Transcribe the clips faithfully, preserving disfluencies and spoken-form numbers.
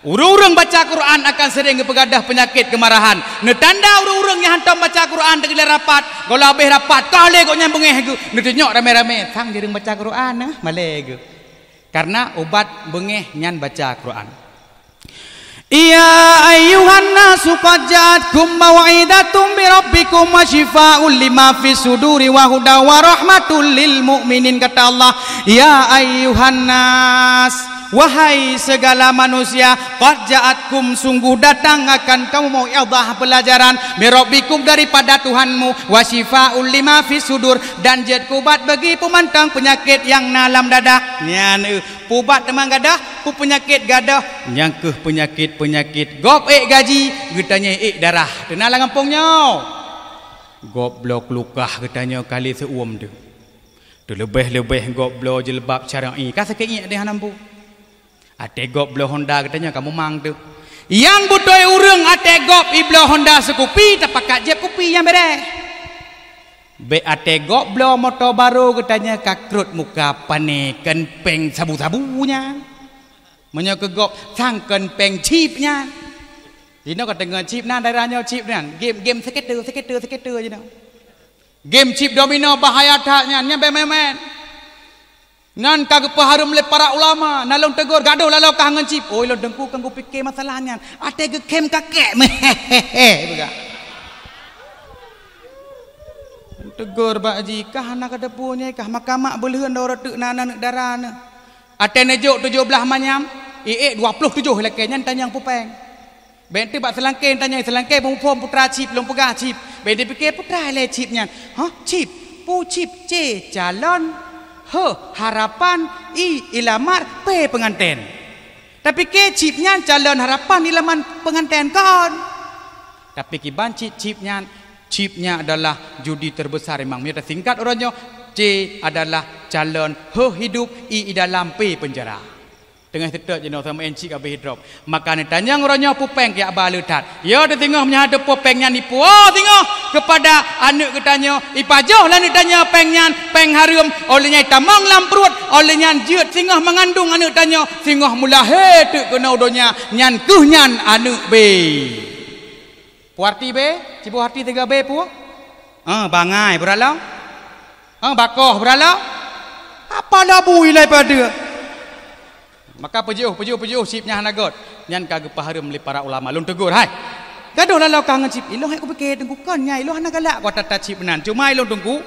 Ureuëng-ureuëng baca Quran akan sering geupeugadôh peunyakét keumarahan. Neutanda ureuëng-ureuëng nyang hantom baca Quran teuk lé rapat, goh lom habéh rapat, ka lé gobnyan beungéh geuh. Neutunyok ramé-ramé, sang jeuet baca Quran, eh, malée geuh. Karena ubat beungéh nyan baca Quran. Ya ayyuhan nasu qad ja'atkum mau'izatum mir rabbikum wa syifaa'un lima fis suduri wa huda wa rahmatul lil mu'minin, kata Allah. Ya ayyuhan nas, wahai segala manusia, qad ja'atkum, sungguh datang akan kamu mau'izah, pelajaran, mir rabbikum, daripada Tuhanmu, wa syifaa'un lima fis sudur, dan jeuet keu ubat bagi peumantong peunyakét nyang na lam dada. Nyan, eh, Pubat teuma gadôh, peue peunyakét gadôh, nyang kheueh peunyakét-peunyakét gob ék gaji, geutanyoe ék darah. Teuna lam gampông nyoe. Gob bloe keulukah geutanyoe ka lé seu-uem deuh. Teuleubeh-leubeh gob bloe jilbab syar'i, ka sakét iék deh hana mampu. Até gob bloe honda geutanyoe ka mumang deuh. Nyang beutôi ureuëng até gob ibloe honda seukupi, tapakat jieb kupi nyang beureh. Bék até gob bloe moto barô geutanyoe ka krot muka pané kon péng sabu-sabu nyan. Meunyoe keu gob sang kon péng chip nyan. Inoe ka teungoh chip nan, daerah nyoe chip nan. Game, game sekeute, sekeute, sekeute jinoe. Game chip domino bahaya that nyan, nyan bék maén-maén. Nyan ka geupeuhareuem lé para ulama, na lôn teugor, gadôh laloe kah ngon chip. Oi, lôn teungku, kon kupiké masalah nyan. Até geukhém kakek. Peugah. Teugor bak jih, kah hana kateupeue nyoe kah, maka mak beuleuheun droe teuk na aneuk dara neuh. Até neujok tujoh blaih manyam, iék dua ploh tujoh lakée nyan tanyong peue péng. Bék teuh bak seulangké tanyong, seulangké beuphom putra chip, lôn peugah chip. Bék teuh pike putra lé chip nyan. Hah, chip? Peue chip? C, calon. H, harapan. I, ilamar. P, penganten. Tapike chip nyan calon harapan, ilamar, penganten kon. Tapi kiban cit chip nyan, chip nyan adalah judi terbesar memang. Meunyoe tasingkat uroe nyoe, C adalah calon H hidup, I idalam, P penjara. Teungoh seutôt jinoe sama N C ka beuh drop. Maka neutanyong uroe nyoe peue péng keu ba le that. Ya, teuteungoh meunyoe hana teupeu péng nyan nipu. Oh, teungoh kepada aneuk geutanyoe, ipajoh lé aneuk tanyoe péng nyan, péng hareuem, óh lheueh nyan itamong lam pruet, óh lheueh nyan jeuet singoh meungandong aneuk tanyoe, singoh meulahé teuk keunoe donya, nyan kheueh nyan aneuk B. Peue arti B? Siboh arti tiga B peue? Ah, bangai beuraloe. Ah, bakoh beuraloe. Apa labu ilai pada? Maka peujiôh, peujiôh, peujiôh, chip nyan hana göt. Nyan ka geupeuhareuem lé para ulama. Lôn teugor, hai. Gadôh laloe kah ngon chip. Ilôn hai kupike teungku kon nyan, ilôn hana galak kuat ata chip nan. Cuma ilôn teungku,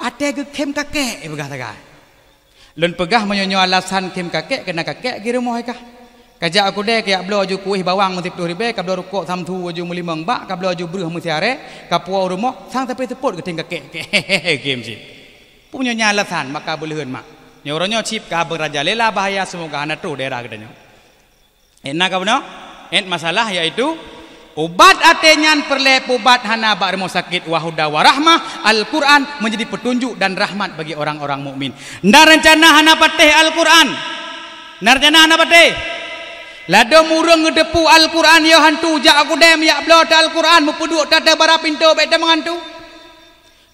até geukhém kakek, eh, peugah sagai. Lôn peugah meunyoe nyoe alasan khém kakek, keunan kakek geurumoh kah. Kajak u keudè kajak bloe ju kueh bawang meusiploh ribèe, kabloe rukok samsu ju meulimong bak, kabloe ju breuh meusiarèe, kapuwoe u rumoh, sang sabe seupôt geutem kakek. Khém chip. Peue nyoe nyan alasan, maka beuleuheun mak. Nyoe uroe nyoe chip ka beurajalela bahaya, seumoga hana troh daerah geutanyoe. Ét na ka bunoe? Ét masalah, yaitu ubat até nyan peureulée peubat hana bak rumoh sakét, wa huda wa rahmah, Al-Quran menjadi petunjuk dan rahmat bagi orang-orang mukmin. Na reuncana hana patéh Al-Quran. Na reuncana hana patéh. Ladôm ureuëng geuteupeue Al-Quran, yo hantu jak u keudè jak bloe teuh Al-Quran, meupeuduek teuh bara pintoe bék tamong hantu.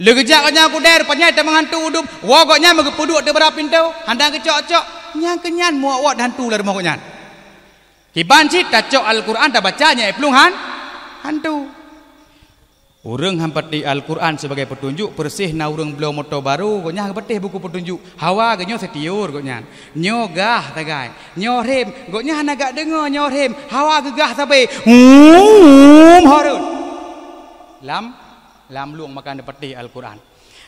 Lé geujak gobnyan u keudè, rupanya tamong hantu u dum, woe gobnyan meugeupeuduek teuh bara pintoe, hana geucok-cok, nyang keunyan muwot-wot hantu lam rumoh gobnyan. Kiban cit tacok Al-Quran tabaca nyan iplueng han, hantu. Ureuëng han patéh Al-Quran sebagai petunjuk, peureuseh na ureuëng bloe moto barô, gobnyan han patéh buku petunjuk. Hawa geuh nyoe seutior gobnyan. Nyoe gah sagai. Nyoe rhem, gobnyan hana gak deungoe nyoe rhem. Hawa geuh gah sabe. Hum, hum, harun. Lam Lam lueng maka neupatéh Al-Quran.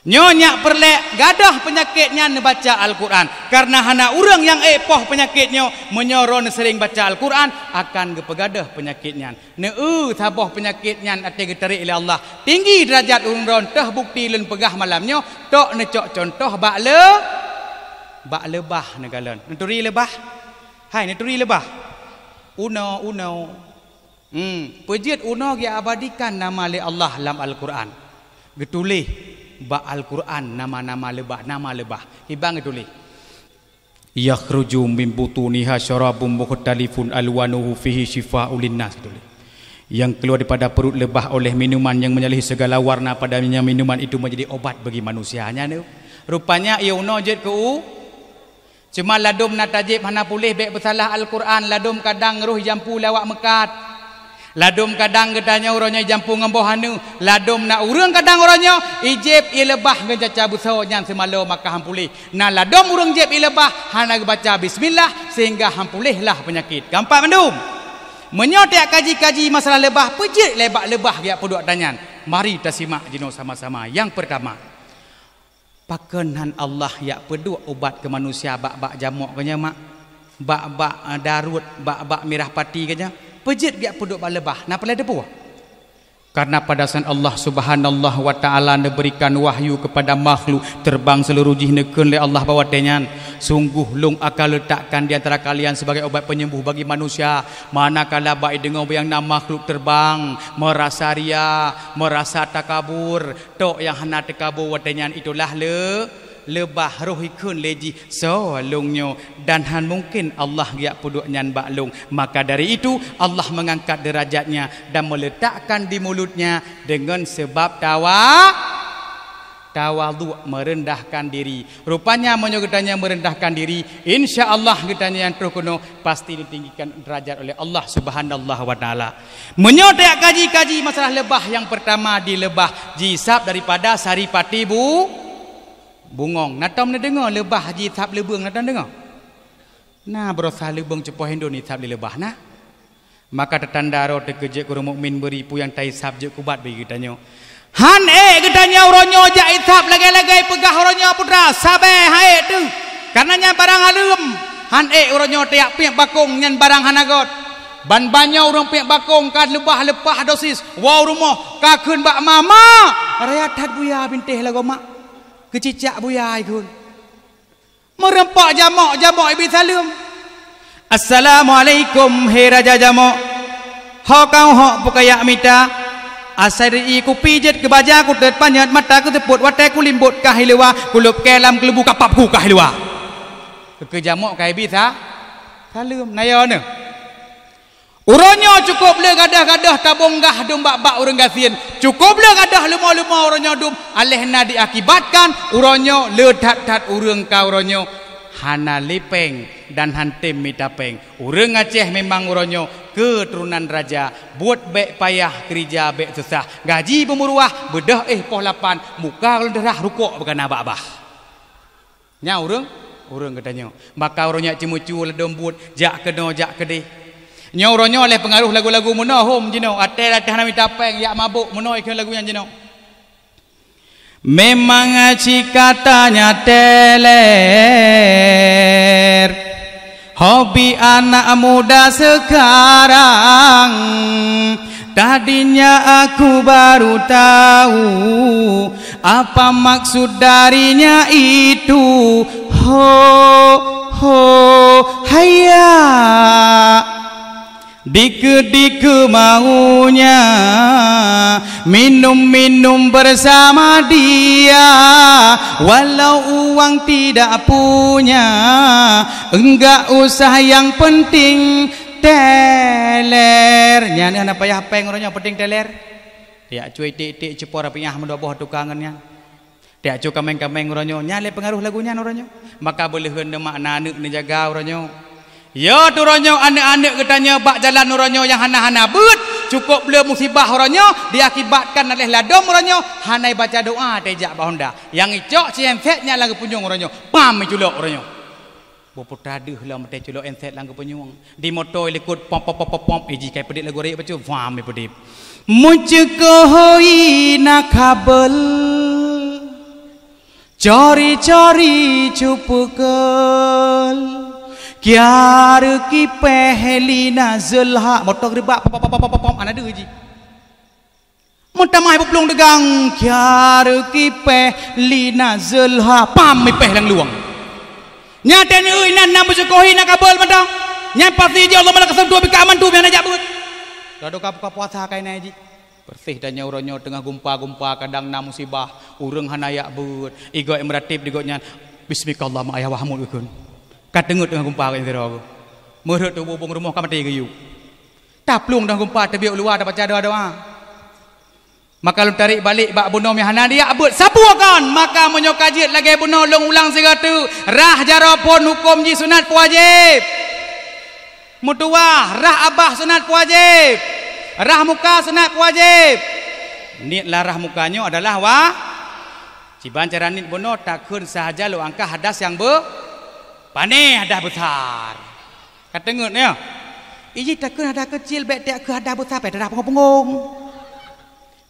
Nyoe nyak peureulée gadôh peunyakét nyan neubaca Al-Quran. Kareuna hana ureuëng nyang ék poh peunyakét nyoe, meunyoe droeneuh seuréng baca Al-Quran, akan geupeugadôh peunyakét nyan. Neu-eu saboh peunyakét nyan até geutarek lé Allah. Tinggi deurajat ureuëng droeneuh, bukti lôn peugah malam nyoe, tok neucok cuntoh bak le-, bak leubah neukalon. Neuturi leubah? Hai, neuturi leubah? Unoe, unoe. Hmm, peue jeuet unoe geuabadikan nama lé Allah lam Al-Quran. Geutuléh bak Al-Quran nama-nama leubah, nama leubah. Kiban geutuléh. "Yakhruju min butuniha syarabun mukhtalifun alwanuhu fihi syifa'ul linnas," geutuléh. Yang keluar daripada perut lebah oleh minuman yang menyalahi segala warna padanya, minuman itu menjadi obat bagi manusia. Nyan tu. Rupanya, iya unoe jeuet keu u-, Cuma ladôm na tajép hana puléh bék peusalah Al-Qur'an, ladôm kadang roh jampu lé awak meukat. Ladôm kadang geutanyoe uroe nyoe jampu ngon boh aneuk, ladôm na ureuëng kadang uroe nyoe ijép ie leubah ngon caca beusoe nyan seumalô maka han puléh. Na ladôm ureuëng jép ie leubah hana geubaca bismillah sehingga han puléh lah peunyakét. Gampang mandum. Meunyoe tajak kaji-kaji masalah leubah, peujeuet lé bak leubah jak peuduek tanyan. Mari tasimak jinoe sama-sama. Nyang peurtama, pakon han Allah jak peuduek ubat keu manusia bak-bak jamok geuh nyan, mak? Bak-bak, eh, daruet, bak-bak mirah pati geuh nyan? Peujeuet jak peuduek bak leubah, na peulai teupeue? Karena pada saat Allah Subhanahu wa Ta'ala neuberikan wahyu kepada makhluk terbang seluruh jih, neukheun lé Allah bak watée nyan, "Sungguh Lôn akan letakkan di antara kalian sebagai ubat penyembuh bagi manusia, manakala bak ideungoe nyang na makhluk terbang, merasa ria, merasa takabur, tok nyang hana teukabô watée nyan itulah le-, leubah roh ikheun lé jih, 'Soe lôn nyoe?' Dan han mungken Allah geujak peuduek nyan bak lôn. Maka dari itu, Allah mengangkat derajatnya dan meletakkan di mulutnya dengan sebab tawa-, tawadhu, merendahkan diri." Rupanya, meunyoe geutanyoe meurendahkan diri, insya Allah geutanyoe nyang troh keunoe pasti ditinggikan derajat oleh Allah Subhanahu wa Ta'ala. Meunyoe tajak kaji-kaji masalah leubah, nyang peurtama di leubah jihisab daripada saripati bu-, bungong. Na tom neudeungoe leubah jihisab leubeueng, na tom neudeungoe? Na beurosa leubeueng cupoh hindon hisab di leubah na. Maka teutanda droe teukeujeuet keu ureuëng mukmin beuri peue nyang tahisab jeuet keu ubat bagi geutanyoe. Han ék geutanyoe uroe nyoe jak hisab lagée-lagée peugah uroe nyoe putra, sabe han ék teuh. Karena nyan barang haleuem. Han ék uroe nyoe tajak piep bakong, nyan barang hana göt. Ban-ban nyoe ureuëng piep bakong ka leubah leupah dosis, woe u rumoh ka kheun bak ma, "Ma, raya that buya bintéh lagoe, Mak. Keucicak buya ikheun." Meureumpok jamok, jamok ibi saleuem. "Assalamualaikum, he raja jamok. Ho kau hok peukajak mita. Asai ri kupi jeuet keu baja kutet panyöt mata keuteupot watée kulimbot kah iluwa, kulôb kée lam keulubu kapap ku kah iluwa." Keu jamok ka ibi sa-, saleuem, na yo neuh. Uroe nyoe cukôp le gadôh-gadôh tabong gah dum bak-bak ureuëng gasien. Cukôp le gadôh leumo-leumo uroe nyoe dum, aléh na diakibatkan uroe nyoe le that-that ureuëng ka uroe nyoe hana lé péng dan han tem mita péng. Ureuëng Aceh memang uroe nyoe keuturonan raja, buet bék payah, keurija bék susah, gaji beumeuruwah, beudôh éh poh lapan, muka lôn deurah rukok beugana bak bah. Nyan ureuëng, ureuëng geutanyoe. Maka uroe nyoe ceumeue-cue ladôm buet, jak keunoe, jak keudeh. Nyoe uroe nyoe lé peungaroh lagu-lagu meunoe hom jinoe, até latah na mita péng, jak mabök meunoe ikheun lagu nyan jinoe. Memang cit katanya teler. Hobi anak muda sekarang, tadinya aku baru tahu apa maksud darinya itu. Ho, ho, haya. Dikeue-dikeue maunya, minum-minum bersama dia, walau uang tidak punya, enggak usah, yang penting teler. Nyan hana payah péng uroe nyoe, penting teler. Yak cuy tik-tik cepor piah meudoboh tukang nyan. Tiak cu kaméng-kaméng uroe nyoe, nyan lé peungaroh lagu nyan uroe nyoe. Maka beuleuheun neumakna aneuk neujaga uroe nyoe. Yo, tu uroe nyoe aneuk-aneuk geutanyoe bak jalan uroe nyoe nyang hana-hana beuet, cukôp le musibah uroe nyoe diakibatkan oleh ladôm uroe nyoe hana baca doa teuh jak bak honda. Nyang icok si handset nyan lam geupunyueng uroe nyoe, pam iculok uroe nyoe. Beuputra deuh lom teuh culok handset lam geupunyueng. Di moto ilikot pom, pom, pom, pom, pom. Iji kai peudit lagu rayek bacut. Vam, ipeudit. Meuceukohoi na kabel. Cori-cori cupeukol. Kiar kipeh lina zelha. Moto geuribak. Pom, pom, pom, pom, pom. Ana deuh iji. Meutamah buplueng deugang, kiar kipeh lina zelha, pam ipeh lam luwang. Nyate ni, ui, nan, nan beusyukohi na kabel mantong. Nyan pasti ji Allah mala kasam tuah bika aman tu, biar na jak buet. Lado ka buka puasa kai na ji. Persih dan nyoe uroe nyoe teungoh gumpa-gumpa, kadang na musibah, ureuëng hana yak buet. Igoe meuratib di gobnyan. Bismikallahumma ayah wahmud ukun. Ka teungeut teungoh gumpa ka sidroe. Meureuet tu bubung rumoh ka maté geuyue. Taplueng dah gumpa teubiet luwa tabaca doa-doa. Maka lôn tarek balek bak bunoe nyang hana diyak beuet sapeue kon. Maka meunyoe ka jeuet lagée bunoe lôn ulang sigoe teuk, rhah jaroe phon huköm jih sunat peu wajéb. Meutuwah, rhah abah sunat peu wajéb. Rhah muka sunat peu wajéb. Niet lam rhah muka nyoe adalah wa-, kiban cara niet bunoe takheun sahaja lôn angkat hadas nyang beu-, pane hadas besar. Ka teungeut nyoe. Iji takheun hadas keucil bék tiak keu hadas besar payah tadah punggong-punggong.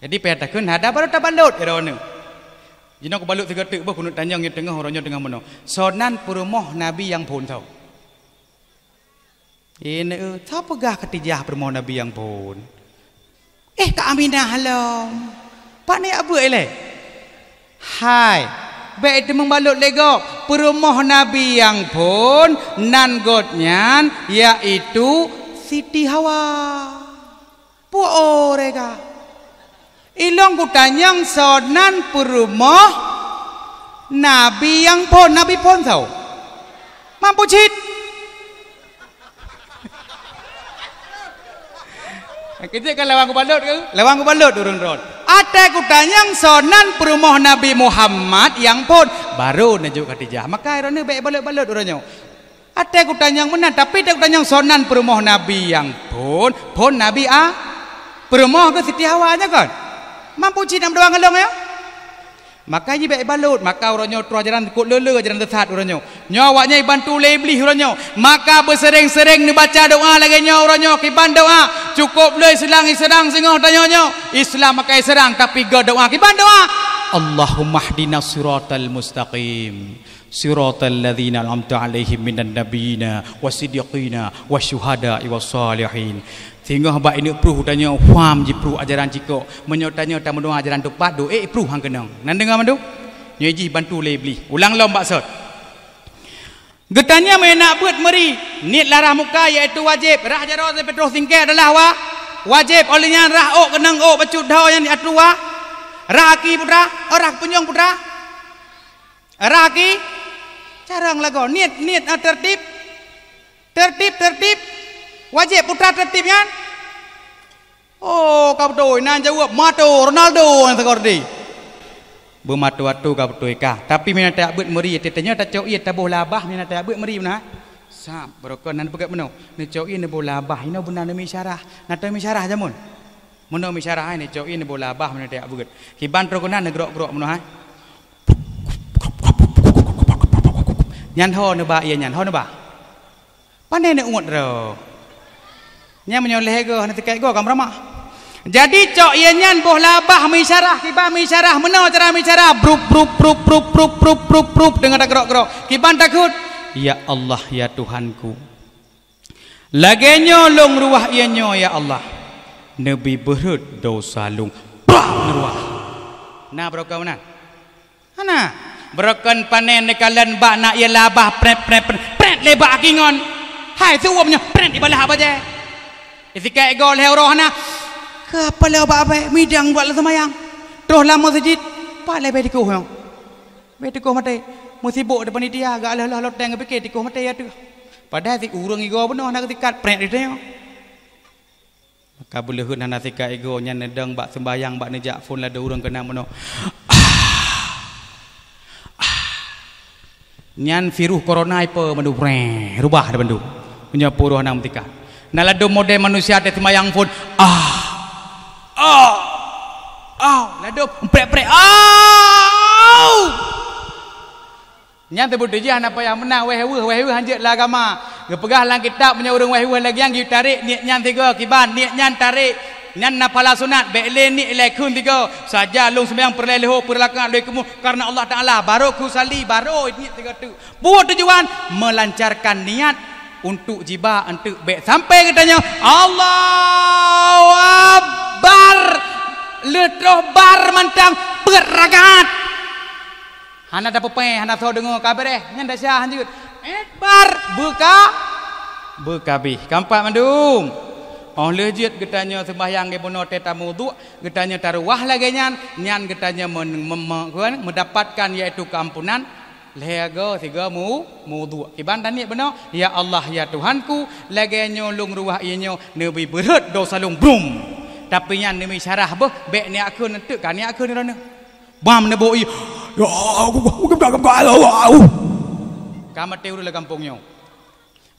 Jadi payah takheun hadas barô tabalot droeneuh. Jinoe kubalot sigoe teuk boh keuneuk tanyong nyang teungoh uroe nyoe teungoh bunoe. Soe nan peurumoh Nabi nyang phon soe? Ineuk, soe peugah Khadijah peurumoh Nabi nyang phon? Eh, ka Aminah lom. Pane abeuet ilée? Hai, bék teumeung balot lé gob. Peurumoh Nabi nyang phon nan gobnyan, yaitu Siti Hawa. Peue rega? Ilong kutanyong soe nan peurumoh Nabi nyang phon, Nabi phon soe? Mampu cit. Keuneuk kan lawang kubalot ke? Lawang kubalot ureuëng rot. Até kutanyong soe nan peurumoh Nabi Muhammad nyang phon, barô neujok Khadijah. Maka droeneuh bék balot-balot uroe nyoe. Até kutanyong meunan, tapi até kutanyong soe nan peurumoh Nabi nyang phon, phon Nabi a, peurumoh keu Siti Hawa nyoe kon? Mampu cit na meudoa ngon lôn nyoe? Maka jih bék balot, maka uroe nyoe troh ajaran kot le-le ajaran sesat uroe nyoe. Nyoe awaknyan jibantu lé Iblih uroe nyoe. Maka beuseuréng-seuréng neubaca doa lagée nyoe uroe nyoe, kiban doa. Cukôp le Islam iseurang singoh tanyoe nyoe. Islam akai seurang tapi geu doa, kiban doa. Allahummahdina siratal mustaqim. Siratal ladzina an'amta 'alaihim minan nabiyyina wasiddiqina wasyuhada'i wassalihin. Singoh bak ineuk pruh tanyoe huam jipruh ajaran cikok. Meunyoe tanyoe tameudoá ajaran tupat, do ék pruh han keunong. Nan deungoe mandum? Nyoe jih bantu lé Iblih. Ulang lom bak sot. Geutanyoe meunyoe nak beuet meuri, niet lam rhah muka yaitu wajéb. Rhah jaroe sampoe troh singkée adalah wa-, wajéb. Óh lheueh nyan rhah ôk keunong ôk bacut dhoe nyan yaitu wa-, rhah aki putra, oh, rhah punyueng putra. Rhah aki, carông lagoe. Niet, niet, ah, tertib. Tertib, tertib. Wajéb putra tertib nyan. Oh, ka beutôi. Nan jaweueb, mato Ronaldo nyang seukor di. Beumato-ato ka beutôi kah. Tapi meunyoe tajak beuet meuri, tanyoe tacok ié taboh lam babah, meunyoe tajak beuet meuri meunan. Sab, barokon nan peugét meunoe. Neucok ié neuboh lam babah, inoe beuna neumisyarah. Na teumisyarah jameun. Meunoe misyarah hai, neucok ié neuboh lam babah, meunyoe tajak beuet. Kiban troh keunan neugrok-grok meunoe hai. Nyan ho neuba ié nyan, ho neuba. Pane neuuet droe. Nyan meunyoe lhée goe hana teuka ié goe ka meuramah. Jadi cok ié nyan boh lam babah meuisyarah, kiban meuisyarah, meunoe cara meuisyarah, brup, brup, brup, deungon tagrok-grok. Kiban takheun, "Ya Allah, ya Tuhanku." Lagée nyoe lôn ruwah ié nyoe, ya Allah, neubi beurhot desya lôn. Brak neuruwah. Na barokon meunan? Hana. Barokon pane neukalon bak na ié lam babah prét, prét, prét, prét lé bak aki ngon. Hai, seuuem nyoe, prét ibalah bajée. Isikek goe lhée uroe hana. Keu apa lé bak abée, midang buat lé seumayang. Troh lam meuseujid, pat lé bée tikoh nyoe. Bée tikoh maté. Meusibok di panitia, gak lheueh-lheueh loteng geupiké tikoh maté ateueh. Padahai si ureuëng igoe bunoe hana geusikat prét di tanyoe. Maka beuleuheun hana sikat igoe nyan neudong bak seumbayang bak neujak phon ladôm ureuëng keunan bunoe. Nyan virus corona ipe mandum, breh, rubah dah bandum. Meunyoe peuruh hana meusikat. Na ladôm model manusia teuh seumayang phon. Ah. Ah. Ah, ladôm prek-prek. Au! Nyan teubeutôi jih hana payah meunan wéh weueh, wéh weueh hanjeuet lam agama. Geupeugah lam kitab meunyoe ureuëng wéh weueh lagée nyan geutarek niet nyan sigoe kiban, niet nyan tarek. Nyan na pahala sunat, bék lé niet ilée kheun sigoe. Saja lôn seumayang peureulée leuho, peureulakang lôn keumuh kareuna Allah Taala, barô kusali, barô niet sigoe teuk. Peue tujuan? Melancarkan niat untuk jiba eunteuk bék sampai geutanyoe Allahu Akbar. Leutroh bar mantong peuet rakaat. Hana tapeupée, hana soe deungoe ka beureh, nyan desya hanjeuet. Akbar, beuka, beukabéh. Keumpat mandum. Óh lheueh jeuet geutanyoe seumbahyang geubunoe teuh tamuduk, geutanyoe taruwah lagée nyan, nyan geutanyoe men-, me-, me-, kan, meudapatkan yaitu keuampunan. Lhée goe sigoe mu-, muduk. Kiban taniet bunoe, "Ya Allah, ya Tuhanku, lagée nyoe lôn ruwah ié nyoe neubi beurhot desya lôn." Brum! Tapi nyan neumi syarah beuh, bék neujak kheun, teuk ka neujak kheun droeneuh. Bam neuboh ie. Ya Allah, Allah, Allah. Ka maté ureuëng lam gampông nyoe.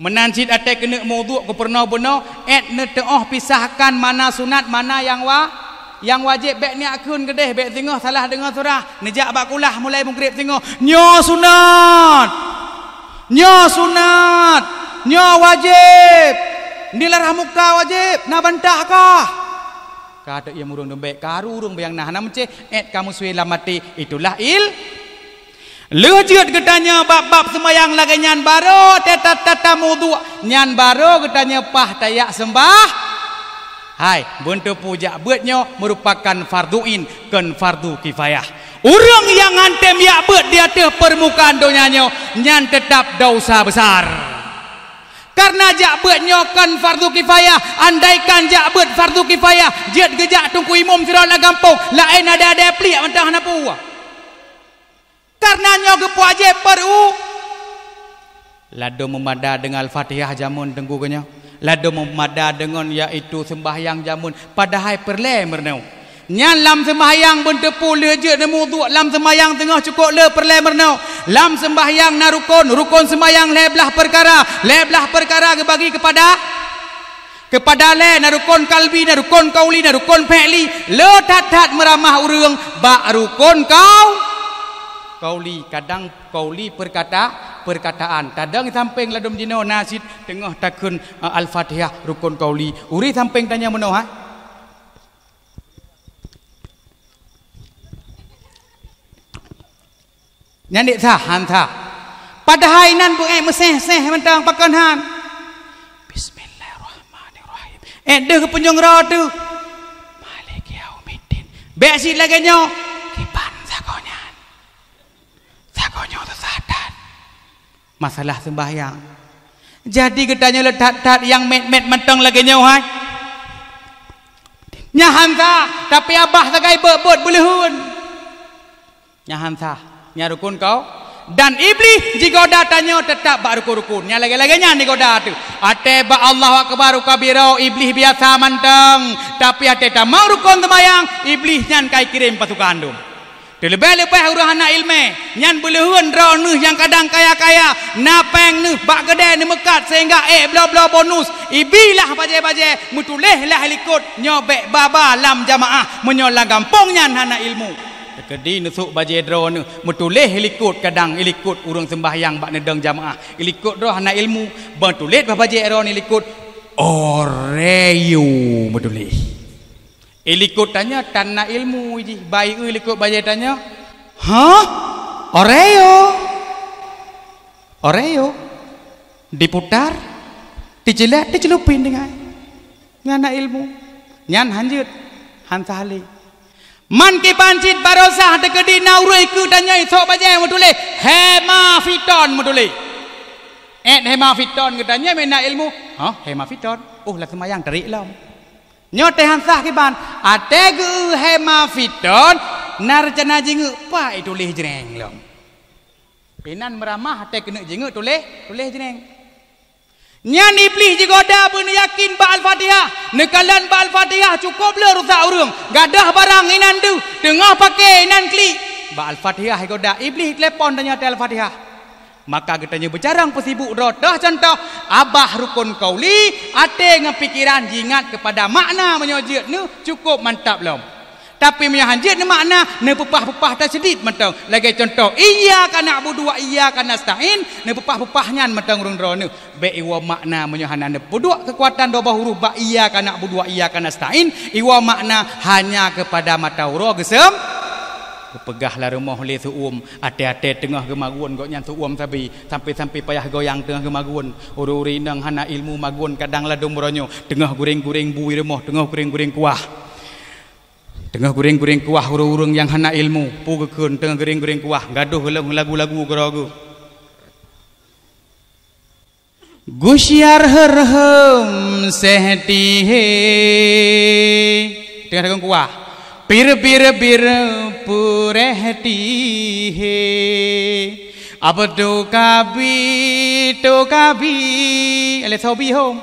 Meunan cit até keuneuk muduk keu peurunoe bunoe, ék neuteuoh pisahkan mana sunat, mana nyang wa-, nyang wajéb, bék neujak kheun keudeh, bék singoh salah deungoe surah, neujak bak kulah mulai meugreb singoh, "Nyoe sunat! Nyoe sunat! Nyoe wajéb! Neularah muka wajéb, na bantah kah?" Ka teuk ié ureuëng dum bék, karu ureuëng nyang na hana meucéh, ék ka meusue lam até, itulah il-, Lheueh jeuet geutanyoe bab-bab seumayang lagée nyan, barô tata-tata muduk nyan, barô geutanyoe paih tajak seumbah. Hai, beunteupeu jak beuet nyoe meurupakan fardhu ain, kon fardhu kifayah. Ureuëng nyang hántom jak beuet di ateueh peurmukaan donya nyoe, nyan teutab desya besar. Kareuna jak beuet nyoe kon fardhu kifayah, andaikan jak beuet fardhu kifayah, jeuet geujak teungku imum sidroe lam gampông, laén ada-ada pliek mantong hana peue. Kareuna nyoe geupeuwajéb peuru. Ladôm meumada deungon Al-Fatihah jameun teungku geuh nyoe. Ladôm meumada deungon yaitu seumbahyang jameun, padahai peureulée meurunoe. Nyan lam seumbahyang beunteupeu lheueh jeuet neumuduk, lam seumbahyang teungoh cukôp le peureulée meurunoe. Lam seumbahyang na rukon, rukon seumbahyang lhée blaih peukara, lhée blaih peukara geubagi keupada Keupada lhée na rukon kalbi, na rukon kauli, na rukon fi'li. Le that-that meuramah ureuëng bak rukon kau-, kauli. Kadang kauli peukata-, peurkataan. Tadong sampéng ladôm jinoe na cit teungoh takheun, eh, Al-Fatihah rukon kauli. Uri sampéng tanyoe meunoe, ha? Nyan dék sah, han sah. Padahai nan beuék meuséh-séh mantong pakon han. Bismillahirrahmanirrahim. Ék deuh geupeunjong droe teuh. Maliki yaumiddin. Bék cit lagée nyoe. Kiban sagoe nyan. Sagoe nyoe teusah that. Masalah seumbahyang. Jadi geutanyoe le that-that nyang mét-mét mantong lagée nyoe hai. Nyan han sah, tapi abah sagai beuet-beuet beuleuheun. Nyan han sah, nyan rukon kau. Dan Iblih jigoda tanyoe teutap bak rukon-rukon. Nyan lagée-lagée nyan jigoda teuh. Até bak Allahu Akbar kabira, Iblih biasa mantong. Tapi até tamong rukon seumayang, Iblih nyan ka ikirém pasukan dum. Teuleubeh-leubeh ureuëng hana iéleumé, nyan beuleuheun droeneuh nyang kadang kaya-kaya, na péng neuh bak keudée neumeukat sehingga ék bloe-bloe bonus, ibilah bajée-bajée, meutuléh lah ilikot, nyoe bék ba-ba lam jamaah, meunyoe lam gampông nyan hana ilmu. Teukeudi neusok bajée droeneuh, meutuléh ilikot kadang ilikot ureuëng seumbahyang bak neudong jamaah. Ilikot droe hana ilmu, ban tuléh bah bajée droeneuh ilikot Oreo meutuléh. Ilikot tanyoe tan na ilmu jih, bai eu ilikot bajée tanyoe, "Hah? Oreo? Oreo?" Diputar, teuceulet, teuceulupin deungon. Nyan na ilmu. Nyan han jeuet, han sah lé. Man kiban cit baroesa teukeudi na ureuëng keu tanyoe isok bajée meutuléh, Hemaviton meutuléh. Ék Hemaviton geutanyoe meunan ilmu. Hah, Hemaviton? Oh, lam seumayang terik lom. Nyoe teuh han sah kiban. Até geu Hemaviton, na reuncana jingeuk pat ituléh jreng lom. Inan meuramah até keuneuk jingeuk tuléh, tuléh jreng. Nyan Iblih jigoda beuneuyakin bak Al-Fatihah. Neukalon bak Al-Fatihah cukôp le rusak ureuëng. Gadôh barang inan deuh, teungoh paké inan klik. Bak Al-Fatihah jigoda, Iblih telepon tanyoe até Al-Fatihah. Maka geutanyoe beucarông peusibuk droe teuh cuntoh, abah rukon kauli, até ngon pikeran jiingat keupada makna meunyoe jeuet neuh cukôp mantap lom. Tapi meunyoe han jeuet neumakna, neupeupah-peupah tasydid mantong. Lagée cuntoh, "Iyyaka na'budu wa iyyaka nasta'in", neupeupah-peupah nyan mantong ureuëng droeneuh. Bék iwoe makna meunyoe hana neupeuduek keukuatan dua boh huruf bak "Iyyaka na'budu wa iyyaka nasta'in", iwoe makna hanya keupada mata uroe geuseum. Geupeugah lam rumoh lé seuuem, até-até teungoh geumagun gobnyan seuuem sabe, sampai-sampai payah goyang teungoh geumagun. Ureuëng-ureuëng inong hana ilmu magun kadang ladôm uroe nyoe, teungoh guréng-guréng bu i rumoh, teungoh guréng-guréng kuah. Teungoh guréng-guréng kuah ureuëng-ureuëng nyang hana ilmu, peue geukheun teungoh guréng-guréng kuah, gadôh lôn lagu-lagu keudroe geuh. Gusiar heurehem sehti he. Teungoh lagu kuah. Bir, bir, bir, pureh ti he. Abdu kabi, tu kabi. Alé sobi hom.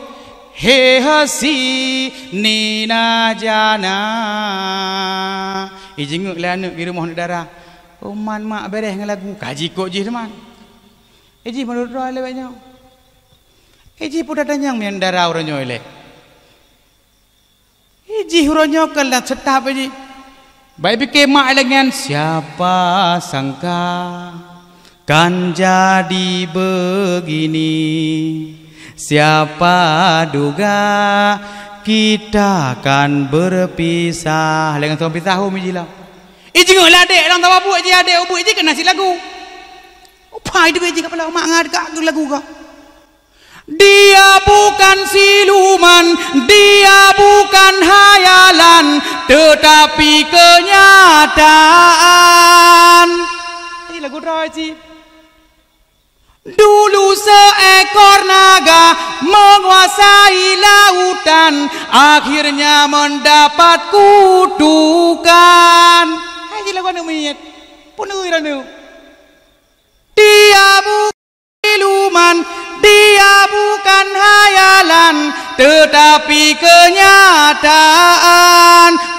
He hasi nina jana. Ijingeuk lé aneuk di rumoh aneuk dara. Uman mak bereh ngon lagu, ka jikok jih teuma. Ijih meunurot droe lé nyoe. Ijih peue tatanyong ngon dara uroe nyoe lé. Ijih uroe nyoe kan lam seutap ijih. Baik pike mak lé nyan, siapa sangka kan jadi begini. Siapa duga kita kan berpisah. Lé ngon song pisah hom ijih lah. Ijingeuk lé adek lam tawa buet jih, adek ubeut jih keu nasi lagu. Upai deuek jih kepala mak ngat kak lagu ka. Dia bukan siluman, dia bukan hayalan, tetapi kenyataan. Ini lagu droe cit. Dulu seekor naga menguasai lautan, akhirnya mendapat kutukan. Hai, lagu aneuk miet. Peue neurana? Dia bu- Siluman, dia bukan hayalan, tetapi kenyataan.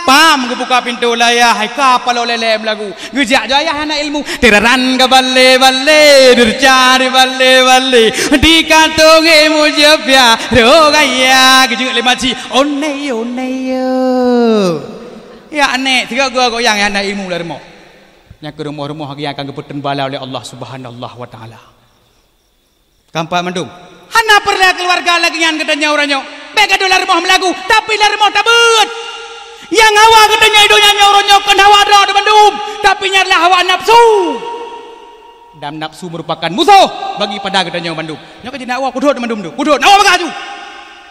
Pam geubuka pintoe layah, hai ka paloe lé lem lagu. Geujak jih ayah hana ilmu. Tiraran ka bale-bale, derca di bale-bale. Di kantong ilmu jepia, rogaya, geujeuet lé makcik. Onei, onei, yo. Ya, nek, tiga gua goyang, ya, hana ilmu lah rumoh. Nyang keu rumoh-rumoh lagi nyang akan geupeuteun bala oleh Allah Subhanahu wa Taala. Keempat mandum, hana pernah keluarga lagée nyan geutanyoe uroe nyoe. Bék gadôh lam rumoh meulagu, tapi lam rumoh tabeuet. Nyang hawa geutanyoe donya nyoe uroe nyoe kon hawa droe bandum, tapi nyan adalah hawa nafsu. Dan nafsu merupakan musuh bagi pada geutanyoe bandum. Nyoe ka jeuet na wa kudhôt bandum tu. Kudhôt, na wa bagah tu.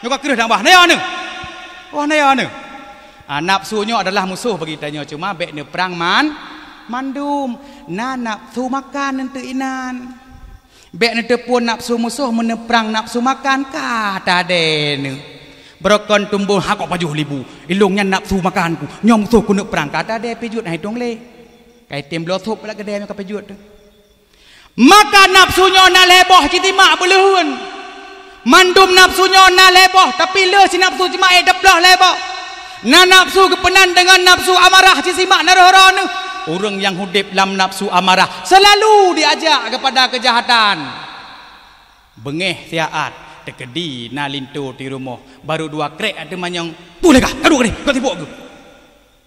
Nyoe ka kreueh dan wah, na ya neu. Wah, na ya neu. Ah, nafsu nyoe adalah musuh bagi tanyoe, cuma bék neuprang man, mandum. Na nafsu makan eunteuk inan. Bék neuteupeue nafsu musoh, meuneuprang nafsu makan ka tadée neuh. Beurokon tumbon hakok pajoh libu, ilong nyan nafsu makanku, nyoe musoh keuneuk prang ka tadée pijuet hai tueng lé. Kai tem bloe sôb bak keudè nyoe ka pijuet teuh. Maka nafsu nyoe na lhée boh citimak beuleuheuen. Mandum nafsu nyoe na lhée boh, tapi lheueh si nafsu citimak ék teubloh lhée boh. Na nafsu geupeunan deungon nafsu amarah citimak na roh-roh neuh. Ureuëng nyang udeb lam nafsu amarah seulalu diajak keupada keujahatan. Beungéh siat, teukeudi na linto di rumoh, barô dua krek ateueh manyong, "Puléh kah, ka duek keudeh, ka sibok geuh."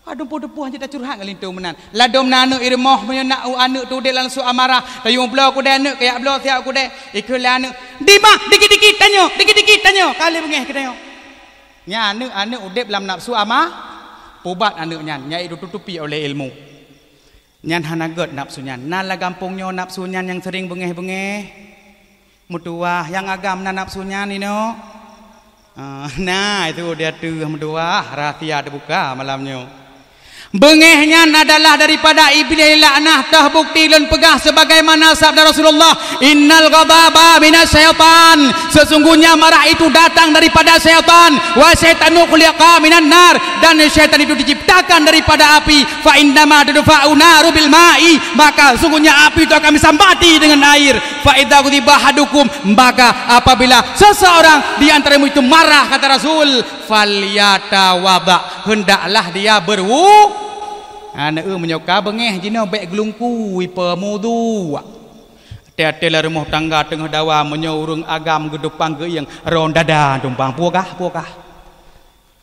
Ka dumpeue-dumpeue hanjeuet tacurhat ngon linto meunan. Ladôm na aneuëk i rumoh, meunyoe na u aneuëk teu udeb lam nafsu amarah, tayue bloe keudeh aneuëk, kajak bloe siat keudeh, ikheun lé aneuëk, "Di mak, dikit-dikit tanyoe, dikit-dikit tanyoe, ka lheueh beungéh keu tanyoe." Nyan aneuëk-aneuëk udeb lam nafsu ama-, pubat aneuëk nyan, nyang ék tutupi oleh ilmu. Nyan hana gét nafsu nyan. Na lam gampông nyoe nafsu nyan nyang sering beungéh-beungéh. Meutuwah, nyang agam na nafsu nyan inoe? Ah, na, itu dia tu meutuwah, rahsia teubuka malam nyoe. Beungéh nyan adalah daripada Iblih laknah, toh bukti lôn peugah sebagaimana sabda Rasulullah, "Innal ghadaba minasyaitan." Sesungguhnya marah itu datang daripada syaitan. "Wa syaitanu khuliqa minan nar." Dan syaitan itu diciptakan daripada api. "Fa innama tudfa'u naru bil ma'i." Maka sungguhnya api itu akan disambati dengan air. "Fa idza ghadiba ahadukum." Maka apabila seseorang di antaramu itu marah, kata Rasul, "Falyatawadda." Hendaklah dia berwu-, aneuk meunyoe ka beungéh jinoe bék geulungkui peumudu. Até-até lam rumoh tangga teungoh dawa, meunyoe ureuëng agam geudupang geuieng, ron dada tumpang, "Puah kah, puah kah."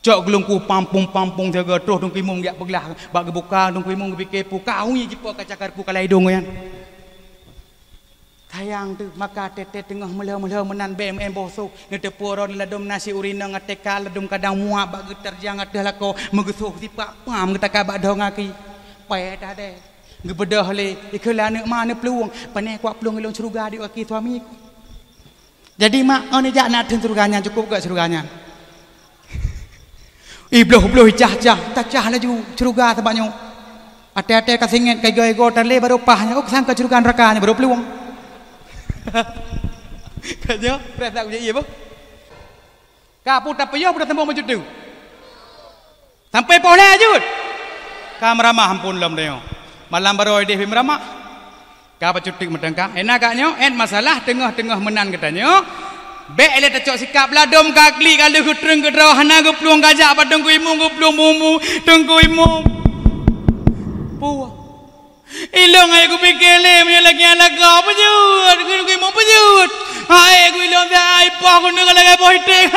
Cok geulungku pampung-pampung siaga, troh Teungku Imum geujak peuglah bak geubuka, Teungku Imum geupike peue ka, ui jipo ka cakar peue ka lam idong nyan. Sayang teuh, maka teuh-teuh teungoh meulhö-meulhö meunan bèe meu'en boh soh, neuteupeue droeneuh ladôm nasi urinong até ka ladôm kadang muap bak geutarjang ateueh lakoe, meugeusoh sipak pam geutaka bak dhoe gaki. Payah tadèe. Geubeudôh lé, ikheun lé aneuk ma neuplueng, "Pané kuak plueng ilôn syeuruga di gaki suamiku." Jadi mak, oh neujak na theun syeuruga nyan, cukôp gèt syeuruga nyan. Ibloh-bloh icah-cah, tacah laju syeuruga sabab nyoe. Até-até ka singèt, ka igoe-igoe, talé barô paih nyan, oh, keusangka syeuruga neuraka nyan barô plueng. Ka nyoe, preh that kujak ié boh. Ka peue tapiôh, peue tasambông bacut teuk. Sampai poh lhèe jeuet. Ka meuramah amphon lom tanyoe. Malam baroe idéh pih meuramah. Ka bacut teuk meuteungka. Ena gak nyoe, èt masalah teungoh-teungoh meunan geutanyoe. Bèk lé tacok sikap, ladôm ka klik ka lheueh geutrön keudroe, hana geuplueng kajak bak Teungku Imum, geuplueng bumu Teungku Imum. Puih. Ilôn hai kupike lé meunyoe lagèe nyan lakoe, peujeuet, Teungku Imum peujeuet. Hai ku ilôn siat, hai poh keuneuk lagèe boh iték.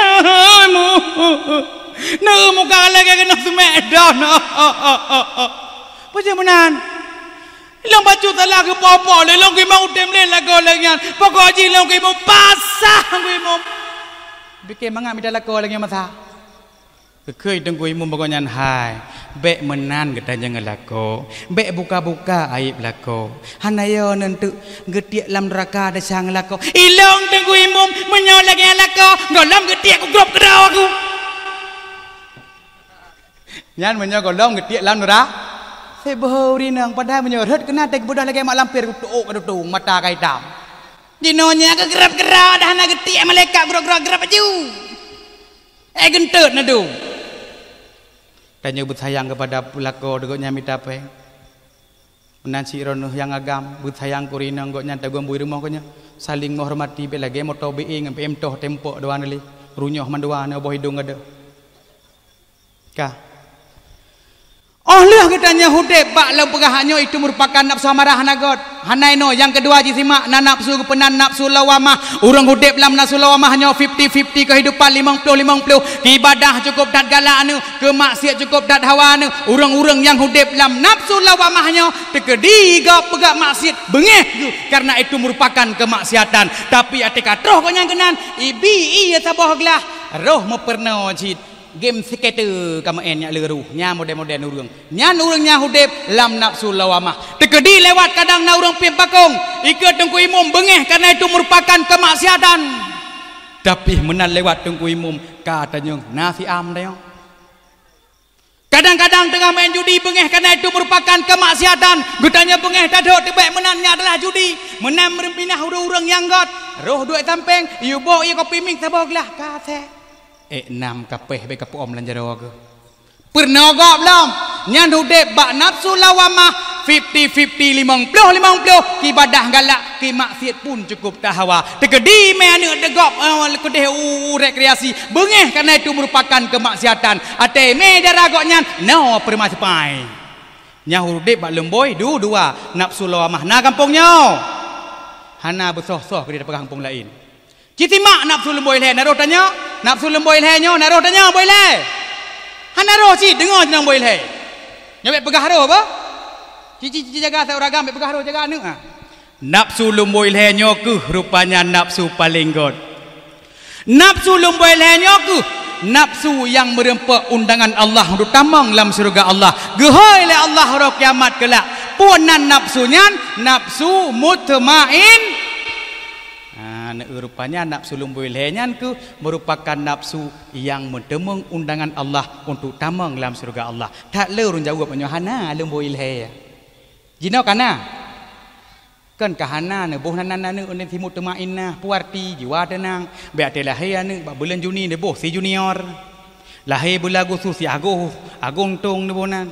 Neu muka lagèe keunoe seumek doh. Peue jeuet meunan? Ilôn bacut salah keu po-po lé, lôn keuh meutem lé lagoe lagèe nyan. Pokok jih lôn keuh mupasah keuh mum. Pike mangat mita lakoe lagèe nyan masa. Geukheun Teungku Imum bak gobnyan, "Hai, bèk meunan geutanyoe ngon lakoe. Bèk buka-buka aéb lakoe. Hana yo neunteuk geutiek lam neuraka desya ngon lakoe." Ilôn Teungku Imum, meunyoe lagèe nyan lakoe, gohlom geutiek kugrôp keudroe aku. Nyan meunyoe gohlom geutiek lam neura-, sibeuhe ureueng inong, padahai meunyoe rhot keunan teuh geubeudôh lagèe mak lampir, geutuok ka tutong, mata ka itam. Jinoe nyan geugrab-grab dah hana geutiek malaikat grab-grab-grab laju. Eh, geunteut na dum. Tanyoe beusayang keupada lakoe deungon nyan mita péng. Meunan cit droeneuh nyang agam, beusayang keu ureueng inong gobnyan tagombui rumoh gobnyan. Saling menghormati, bèk lagèe moto B M ngon B M toh tempok dua neulih. Runyoh mandua na boh idong gada. Ka. Óh lheueh geutanyoe udép bak lôn peugah nyoe, itu merupakan nafsu amarah hana göt. Hana inoe, nyang keudua jih simak, na nafsu geupeunan nafsu lawamah. Ureueng udép lam nafsu lawamah nyoe fifty fifty kehidupan, limong ploh limong ploh. Keu ibadah cukôp that galak neuh, keu maksiat cukôp that hawa neuh. Ureueng-ureueng nyang udép lam nafsu lawamah nyoe teukeudi gob peugah maksiat beungéh geuh, karena itu merupakan kemaksiatan. Tapi até ka troh gobnyan keunan, ibi ie saboh glah, roh meupeureunoe cit. Game sikeute ka meu'en nyak leuruh, nyan model-model ureueng. Nyan ureueng nyang udép lam nafsu lawamah. Teukeudi lewat kadang na ureueng piep bakong, ikeu Teungku Imum beungéh, karena itu merupakan kemaksiatan. Tapi meunan lewat Teungku Imum ka tanyong na siam tanyong. Kadang-kadang teungoh main judi beungéh, karena itu merupakan kemaksiatan. Geutanyoe beungéh tadhôt teubèk meunan nyan adalah judi. Meunan meurumpinah ureueng-ureueng nyang göt. Roh duek sampéng, yue bôk ie kopi mieng saboh glah ka seh. Ék nam kapéh bèk kapeuom lam jaroe geuh. Peurunoe gob lom, nyan udép bak nafsu lawamah, fifty fifty, limong ploh limong ploh, keu ibadah galak, keu maksiat pun cukôp tahawa. Teukeudi mé aneuk deugop, eh, keudeh u, u rekreasi, beungéh karena itu merupakan kemaksiatan. Até mé dara gobnyan, noe peurumaih sipai. Nyan udép bak lumbôi du-, dua, nafsu lawamah na gampông nyoe. Hana beusoh-soh keudeh tapeugah gampông laén. Ci simak nafsu lumbôi lhèe, na roh tanyoe? Nafsu lumbôi lhèe nyoe, na roh tanyoe bôi lhèe? Hana roh cit, deungoe nyan bôi lhèe. Nyoe bèk peugah roh bah. Ci, ci, ci jaga sa ureueng agam, bèk peugah roh, jaga aneuk, ah. Nafsu lumbôi lhèe nyoe keuh rupanya nafsu paleng göt. Nafsu lumbôi lhèe nyoe keuh nafsu nyang meureumpok undangan Allah untuk tamong lam syeuruga Allah. Geuhôi lé Allah uroe kiamat keulak. Peue nan nafsu nyan? Nafsu mutmain. Ha, na, rupanya nafsu lumbôi lhèe nyan keuh merupakan nafsu nyang meuteumong undangan Allah untuk tamong lam syeuruga Allah. That le ureueng jaweueb meunyoe hana lumbôi lhèe. Jinoe ka na? Kan ka hana neuboh nan, nan aneuk nyan si mutmainnah, peue arti jiwa teunang. Bèk até lahé aneuk bak buleuen Juni neuboh si junior. Lahé buleuen Agustus si Agôh, Agong tong neuboh nan.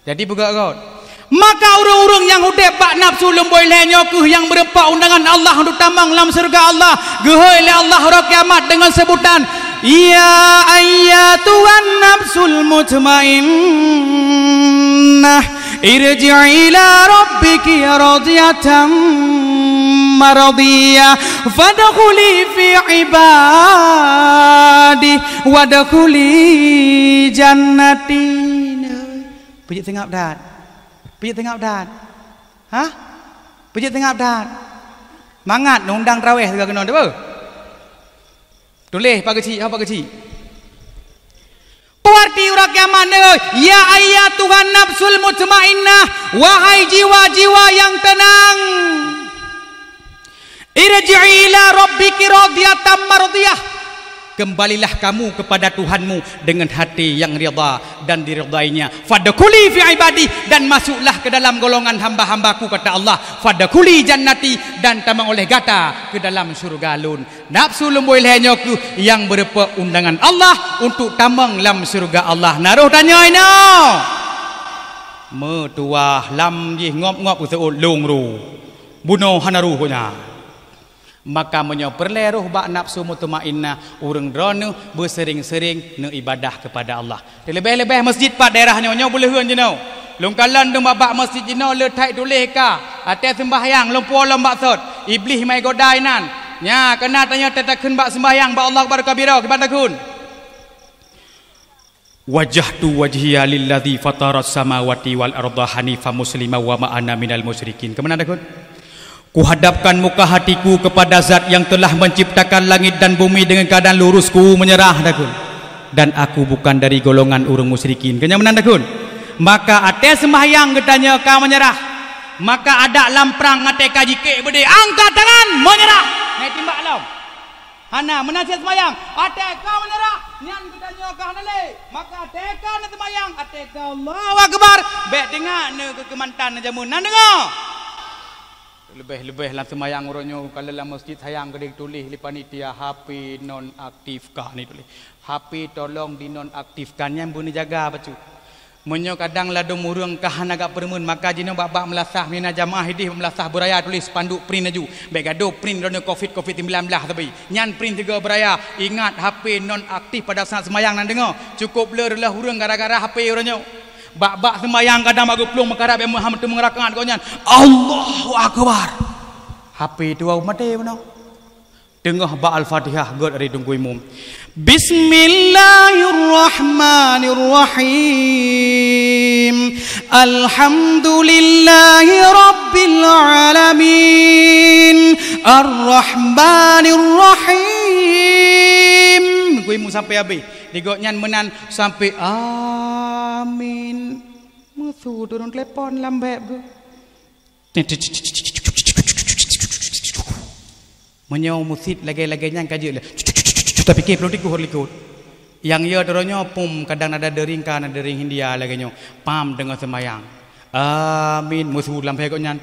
Jadi beugöt-göt. Maka ureueng-ureueng nyang udép bak nafsu lumbôi lhèe nyoe keuh nyang meureumpok undangan Allah untuk tamong lam syeuruga Allah. Geuhôi lé Allah uroe kiamat deungon seubutan, "Ya ayyatuhan nafsul mutmainnah, irji'i ila rabbiki radiyatan mardiyah, fadkhuli fi ibadi, wadkhuli jannati." Peue jeuet seungab that? Peue jeuet seungab that? Hah? Peue jeuet seungab that? Mangat undang traweh sigoe keunoe, teupeue? Tuléh, Pak Geuchik, ho Pak Geuchik. Peue arti uroe kiamat nyoe, "Ya ayyatuhan nafsul mutmainnah, wahai jiwa-jiwa nyang teunang." "Irji'i ila rabbiki radiyatan mardiyah." Kembalilah kamu kepada Tuhanmu dengan hati yang ridha dan diridainya. "Fadkhuli fi ibadi," dan masuklah ke dalam golongan hamba-hambaku, kata Allah. "Fadkhuli jannati," dan tamong oleh gata ke dalam syeuruga Lôn. Nafsu lumbôi lhèe nyoe keuh nyang meureumpok undangan Allah untuk tamong lam syeuruga Allah. Na roh tanyoe inoe. Meutuwah lam jih ngop-ngop geuseuôt lôn ru. Bunoe hana roh gobnyan. Maka meunyoe peureulée roh bak nafsu mutmainnah, ureuëng droeneueh beuseuring-seuring neuibadah keupada Allah. Teuleubeh-leubeh meuseujid pat daerah nyoe, nyoe beuleuheuen jinoe. Lôn kalon dum bak meuseujid jinoe le that tuléh ka, até seumbahyang lôn puwoe lom bak sot. Iblih mai goda inan. Nya, keunan tanyoe tatakheun bak seumbahyang bak Allahu Akbar kabira, kiban takheun. "Wajjahtu wajhiya lilladzi fataras samawati wal arda hanifan muslima wa ma ana minal musyrikin." Keumanö takheun? "Kuhadapkan muka hatiku kepada Zat yang telah menciptakan langit dan bumi dengan keadaan lurus, ku menyerah," takheun. "Dan aku bukan dari golongan ureuëng musyrikin." Keu nyan meunan takheun? Maka até seumbahyang geutanyoe ka menyerah. Maka adak lam prang até ka jikek beudé, angkat tangan, menyerah. Nai timbak lom. Hana, meunan cit seumayang. Até ka meunyeurah, nyan geutanyoe ka hana lé. Maka até ka neuseumayang, até ka Allahu Akbar, bék teuingat neukeu keumantan neujameun. Na deungoe? Leubeh-leubeh lam seumayang uroe nyoe, ka lheueh lam meuseujid sayang keudeh tuléh lé panitia, "H P nonaktifkan," tuléh. "H P tolong dinonaktifkan," nyan beuneujaga bacut. Meunyoe kadang ladôm ureuëng ka hana gak peureumeun, maka jinoe bak-bak meulasah, meunyoe na jamaah idéh bak meulasah beuraya tuléh spanduk print laju. Bék gadôh print droeneueh covid, covid sembilan belas tapi. Nyan print sigoe beuraya, ingat H P nonaktif pada saat seumayang, na deungoe. Cukôp le reuloh ureuëng gara-gara H P uroe nyoe. Bak-bak seumayang kadang bak geuplueng meukarab, bék meuham teumeung rakaat gobnyan. Allahu Akbar. H P tuwoe maté bunoe. Teungoh bak Al-Fatihah, gét ari Teungku Imum. Bismillahirrahmanirrahim. Alhamdulillahi rabbil alamin. Arrahmanirrahim. Teungku Imum sampai habéh. Di gobnyan meunan sampai amin. Meusu turun telepon lam beb tu. Meunyoe meuseujid lagée-lagée nyan ka jeuet lé. Tapike ploh tiku likot. Nyang yo droeneueh pum kadang nada deuring ka, nada deuring Hindia lagée nyoe. Pam deungon seumayang. Amin. Meusu lam pegok nyan.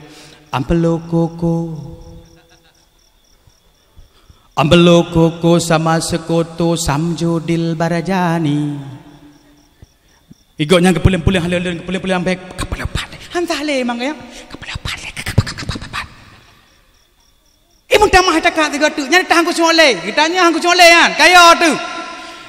Ambelo koko. Ambelo koko sama seukoto Samjudil Barjani. Igok nyan geupeuleueng-peuleueng haleue-haleue, geupeuleueng-peuleueng ambek, "Keupeuleupat lé, han sah lé mang ya. Keupeuleupat lé, keupeuleupat." Eh, meutamah cakap tiga tu, nyan tah hangku sungok lé. Geutanyoe hangku sungok lé nyan, kaya tu.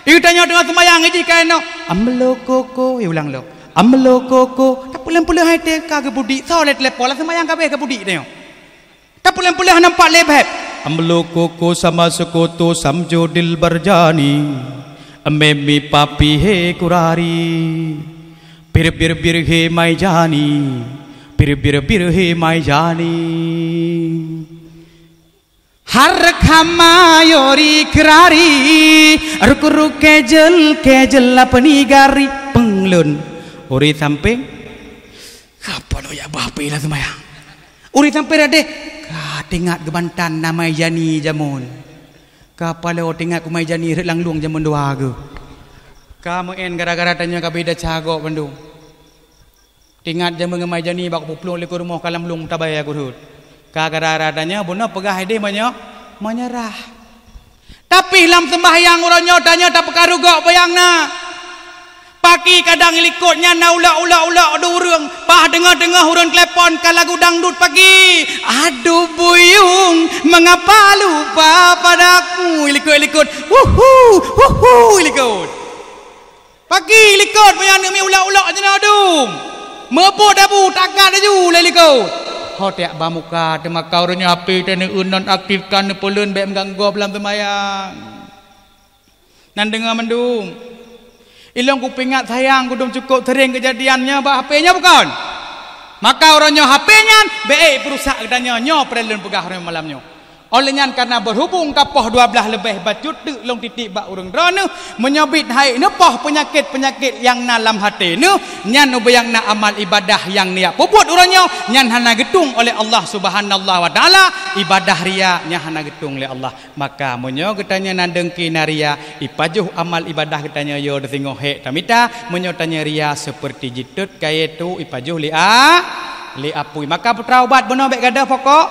Geutanyoe teungoh seumayang iji kain no. Ambelo koko, ya ulang lo. Ambelo koko, tapeuleueng-peuleueng hai teuka geubudik, soe lé telepon lah seumayang kabeh geubudik tanyoe. Tapeuleueng-peuleueng hana pat lé beb. Ambelo koko sama seukoto Samjudil Barjani. Memi papi he kurari. Bir bir bir he mai jani. Bir bir bir he mai jani. Har khama yori kurari. Ruk ruk kejel kejel apa nigari penglun. Uri samping. Kapalo ya bah pih lah seumayang. Ureuëng sampai radeh, ka teuingat geubantan na Mai Jani jameun. Kapalo teuingat ku Mai Jani rhët lam lueng jameun dua geuh. Ka meu'en gara-gara tanyoe ka beda cagok bandum. Teuingat jameun ngon Mai Jani bak kuplueng likot rumoh ka lam lueng tabai aku rhët. Ka gara-gara tanyoe bunoe peugah ideh meunyoe meunyeurah. Tapi lam seumbahyang uroe nyoe tanyoe tapeukaru gok bayang na. Paki kadang likot nyan na ulok-ulok-ulok dua ureuëng, paih deungoe-deungoe ureuëng telepon ka lagu dangdut paki. Aduh buyung, mengapa lupa padaku? Likot-likot, huhu, huhu, likot. Paki likot meunan neumi ulok-ulok jinoe dum. Meupot dabu takat laju lé likot. Ho tiak ba muka teumakau uroe nyoe H P teuh neu'eun nonaktifkan neupeuleuen bék meuganggu gob lam seumayang. Nan deungoe mandum. Ilong kupeuingat sayang kudum cukôp sering keujadian nyoe bak H P nyoe bukon? Maka uroe nyoe H P nyan bék peurusak geutanyoe nyoe peureuleueng peugah uroe malam nyoe. Óh lheueh nyan, kareuna beuhubong ka poh dua blaih leubeh bacut teuk lôn titip bak ureuëng droeneueh, meunyoe bit hai neupoh peunyakét-peunyakét nyang na lam até neuh, nyan ubé nyang na amal ibadah nyang neujak peubuet uroe nyoe, nyan hana geutueng oleh Allah Subhanahu wa Taala, ibadah ria nyan hana geutueng lé Allah. Maka meunyoe geutanyoe na deungki na ria, ipajoh amal ibadah geutanyoe yo teusingoh hék tamita, meunyoe tanyoe ria seperti jitot kayée tu ipajoh lé a, lé apui. Maka putra ubat bunoe bék gadôh pokok,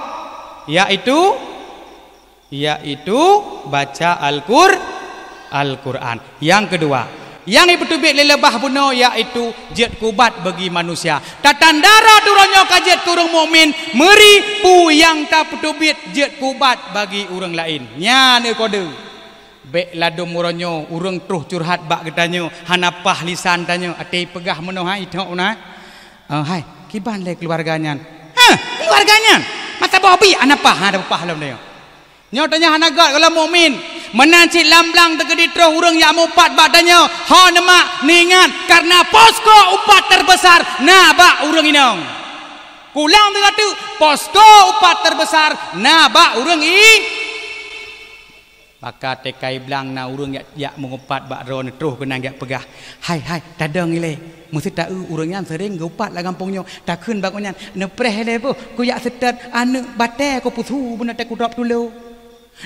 yaitu, yaitu baca Al-Qur-, Al-Quran. Nyang keudua, Nyang jipeuteubiet lé leubah bunoe yaitu jeuet keu ubat bagi manusia. Tatandara uroe nyoe ka jeuet keu ureuëng mukmin, meuri peue nyang tapeuteubiet jeuet keu ubat bagi ureuëng laén. Nyan kode. Bék ladom uroe nyoe ureuëng troh curhat bak geutanyoe, hana paih lisan tanyoe, até peugah meunoe hai ithok na. Eh, hai, kiban lé keuluwarga nyan? Hah, keuluwarga nyan? Mata boh bi hana paih, hana paih lom tanyoe. Nyoe tanyoe hana gét gohlom mukmin. Meunan cit lam blang teukeudi troh ureuëng jak meuupat bak tanyoe. Ho neumak, neuingat, karena posko upat terbesar na bak ureuëng inong. Kulang teuka teuk, posko upat terbesar na bak ureuëng i. Maka teuka i blang na ureuëng jak, jak meuupat bak droeneuh troh keunan jak peugah, "Hai, hai, tadong ilée. Meuseuti ureuëng nyan seuring geuupat lam gampông nyoe. Takheun bak gobnyan, neupreh ilée boh, kujak seutôt aneuëk batée kupeusu beuna teuh kudrob tulo."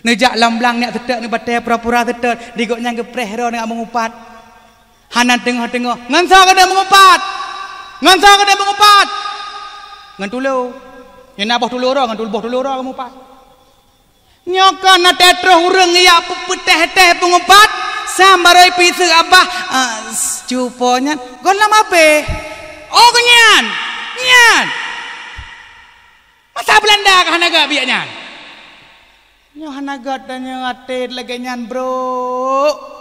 Neujak lam blang neujak seutôt aneuëk batée pura-pura seutôt, di gobnyan geupreh droeneuh jak meuupat. Hana teungoh-teungoh, "Ngon soe keuneuk meuupat? Ngon soe keuneuk meuupat?" "Ngon tulo." Nyan na boh tulo droe, ngon tulo boh tulo droe meuupat. Nyoe kon na teutroh ureuëng jak peutéh-téh peungupat, sambaroi piseuk abah, eh, cupo nyan, gohlom abéh. Oh, gobnyan, nyan. Masa Beulanda ka hana gét biak nyan. Nyoe hana gét tanyoe até lagée nyan, bro.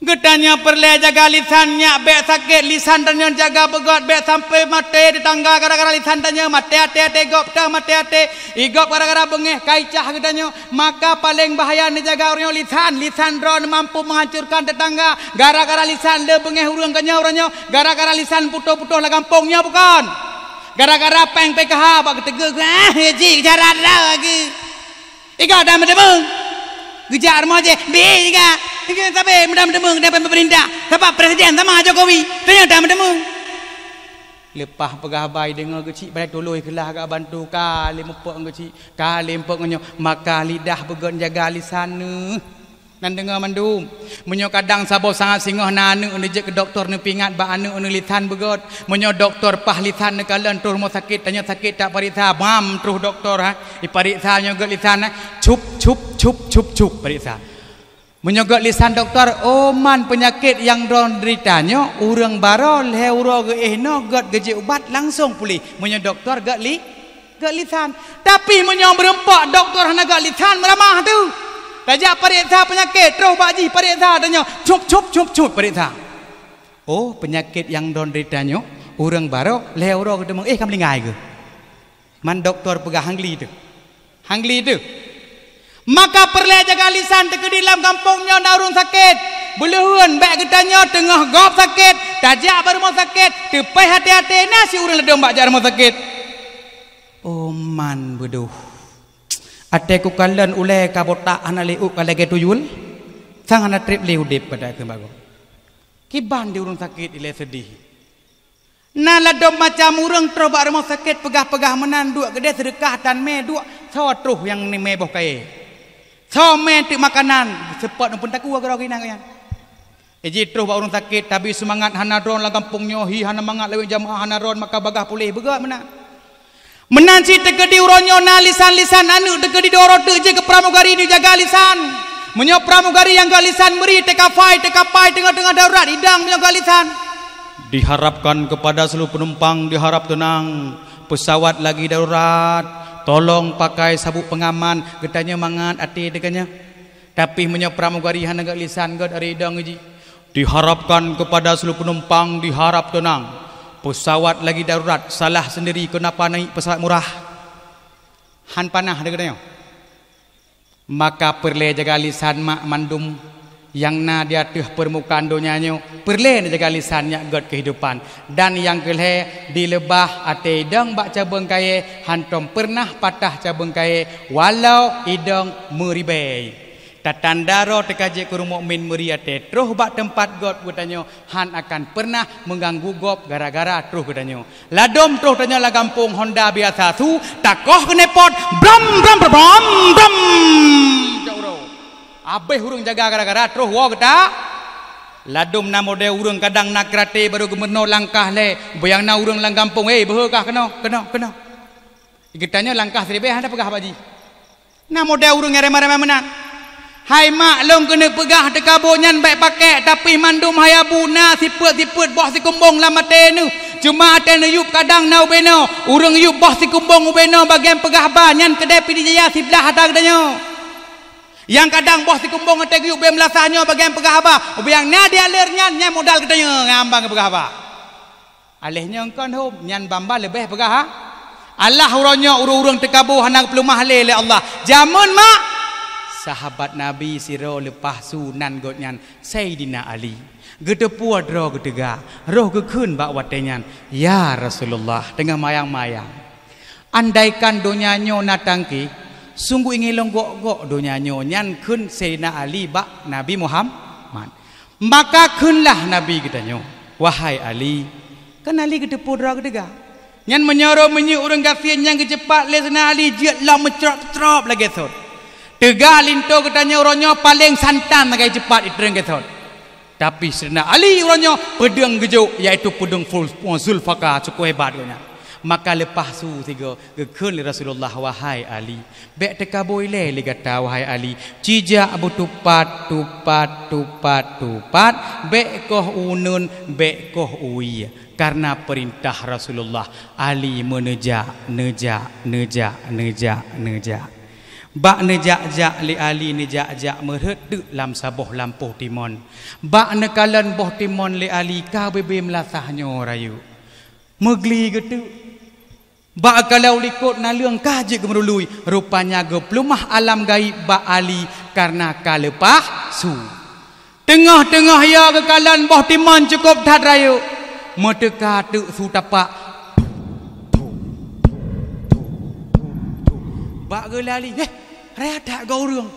Geutanyoe peureulée jaga lisan nyak bék sakét, lisan tanyoe jaga beugét, bék sampai maté teutangga gara-gara lisan tanyoe, maté até-até gob teuh, maté até i gob gara-gara beungéh kai cah geutanyoe. Maka paleng bahaya neujaga uroe nyoe lisan, lisan droe mampu menghancurkan teutangga. Gara-gara lisan le beungéh ureuëng geutanyoe uroe nyoe, gara-gara lisan putôh-putôh lam gampông nyoe bukon. Gara-gara péng P K H bak geuteugeuh, ah, ji jarat lagi. Iga dah meuteumé. Geujak rumoh jih, bi iga. Iga sabe mudah meuteumé dan pemerintah. Sabab presiden sama Jokowi. Tanya dah meuteumé. Leupah peugah bai deungoe geuchik balai tulôi keulah gak bantu ka lé mupok geuchik, ka lé mupok nyoe, maka lidah beugét jaga lisan neuh. Nan deungoe mandum. Meunyoe kadang saboh sangat singoh na aneuëk neujeuet keu dokto neupingat bak aneuëk neuh lisan beugét. Meunyoe dokto paih lisan neukalon troh rumoh sakét, tanyoe sakét tak pareksa, bam troh dokto ha. Ipareksa nyoe gét lisan ha. Cup, cup, cup, cup, cup pareksa. Meunyoe gét lisan dokto, oh man peunyakét nyang droe deurita nyoe, ureuëng barô lhée uroe geuéh noe gét geujeuet ubat langsong puléh. Meunyoe dokto gét li Gét lisan. Tapi meunyoe meureumpok dokto hana gét lisan meuramah teuh. Tajak pareksa peunyakét, troh bak jih pareksa tanyoe. Cup, cup, cup, cup pareksa. Oh, peunyakét nyang droe deurita nyoe, ureuëng barô lhée uroe geuteumé, eh, ka meuninggai geuh. Man dokto peugah hangli teuh. Hangli teuh. Maka peureulée jaga lisan teukeudi lam gampông nyoe na ureuëng sakét. Beuleuheuen bék geutanyoe teungoh gob sakét, tajak bak rumoh sakét, teupéh até-até na si ureuëng ladom bak jak rumoh sakét. Oh man beudôh. Até kukalon ulée ka botak hana lé ôk ka lagée tuyul. Sang hana treb lé udeb pada keuh bagoe. Kiban di ureuëng sakét ilée seudeh. Na ladom macam ureuëng troh bak rumoh sakét peugah-peugah meunan duek keudeh seudeukah tan mé duek soe troh nyang mé boh kayée. Soe mé teuk makanan seupôt pun takue keudroe keunan nyan. Iji troh bak ureuëng sakét, tabi seumangat hana droe lam gampông nyoe, hi hana mangat lawét jamaah hana droe maka bagah puléh beugét meunan. Meunan cit teukeudi uroe nyoe na lisan-lisan aneuëk teukeudi doro teuk jeuet keu pramugari neujaga lisan. Meunyoe pramugari nyang gét lisan meuri teuka pai, teuka pai teungoh-teungoh darurat idang meunyoe gét lisan. Diharapkan kepada seluruh penumpang diharap tenang, pesawat lagi darurat, tolong pakai sabuk pengaman, geutanyoe mangat até teuka nyan. Tapi meunyoe pramugari hana gét lisan gét ari idong jih, diharapkan kepada seluruh penumpang diharap tenang. Pesawat lagi darurat, salah sendiri kenapa naik pesawat murah. Han panah deungon nyoe. Maka peureulée jaga lisan mak mandum nyang na di ateueh peurmukaan donya nyoe, peureulée neujaga lisan nyak gét keuhidupan. Dan nyang keulhée, di leubah até idong bak cabeueng kayée, hantom peureunah patah cabeueng kayée, walau idong meuribée. Tatandaro teuka jeuet keu ureuëng mukmin meuri até troh bak teumpat gét geutanyoe han akan peureunah meuganggu gob gara-gara troh geutanyoe. Ladom troh tanyoe lam gampông honda biasa su, takoh keuneupot, bram, bram, bram, bram, bram. Cok uroe. Abéh ureuëng jaga gara-gara troh woe geuta. Ladom na model ureuëng kadang na keuraté barô geumeurunoe langkah lé, beuyang na ureuëng lam gampông, "Eh, beuhe kah keunoe, keunoe, keunoe." Geutanyoe langkah siribée hana peugah bak jih. Na model ureuëng nyang ramé-ramé meunan. Hai mak, lôn keuneuk peugah, teukabô nyan bèk pakèk, tapi mandum hai abu na sifeuet-sifeuet boh sikumbong lam até neuh. Cuma até neuh yup kadang na ubé noe, ureueng yup boh sikumbong ubé noe bagian peugah haba, nyan keudè Pidie Jaya siblah ata geutanyoe. Nyang kadang boh sikumbong até geuyup ubé meulasah nyoe bagian peugah haba, ubé nyang na di aleur nyan, nyan modal geutanyoe ngon ambang peugah haba. Aléh nyoe kon hom, nyan bamba leubeh peugah ha. Alah uroe nyoe ureueng-ureueng teukabô hana geupeuleumah lé lé Allah. Jameun mak, sahabat Nabi sidroe leupah su nan gobnyan Saidina Ali. Geuteupeue droe geuteuga, roh geukheun bak watèe nyan, "Ya Rasulullah," teungoh mayang-mayang. "Andaikan donya nyoe na tangke, sungguh ingin lôn gok-gok donya nyoe," nyan kheun Saidina Ali bak Nabi Muhammad. Maka kheunlah Nabi geutanyoe, "Wahai Ali," kan Ali geuteupeue droe geuteuga. Nyan meunyoe roh meunyoe ureueng gasien nyang geuceupat lé Saidina Ali jeuet lom meucrop-crop lagèe sot. Teuga linto geutanyoe uroe nyoe paleng santan lagèe ceupat itreun lagèe sot. Tapi Saidina Ali uroe nyoe peudeueng geujok, yaitu peudeueng ful-, Zulfikar, cukup hebat gobnyan. Maka leupah su sigoe geukheun lé Rasulullah, "Wahai Ali, bèk teukabô ilèe lé gata, wahai Ali. Cijak beutupat, tupat, tupat, tupat, bèk koh uneuen, bèk koh uwie." Karena peurintah Rasulullah, Ali meuneujak, neujak, neujak, neujak, neujak. Bak neujak-jak lé Ali, neujak-jak meurhot teuk lam saboh lampôh timon. Bak neukalon boh timon lé Ali ka ubé-bé meulasah nyoe rayeuk. Meugli geuteuk. Bak kalon likot naleueng ka jeuet geumeurului, rupanya geupeuleumah alam gaib bak Ali kareuna ka leupah su. Teungoh-teungoh yo geukalon boh timon cukôp that rayeuk, meuteuka teuk su tapak. Bak geulali, "Eh, raya that goe ureueng."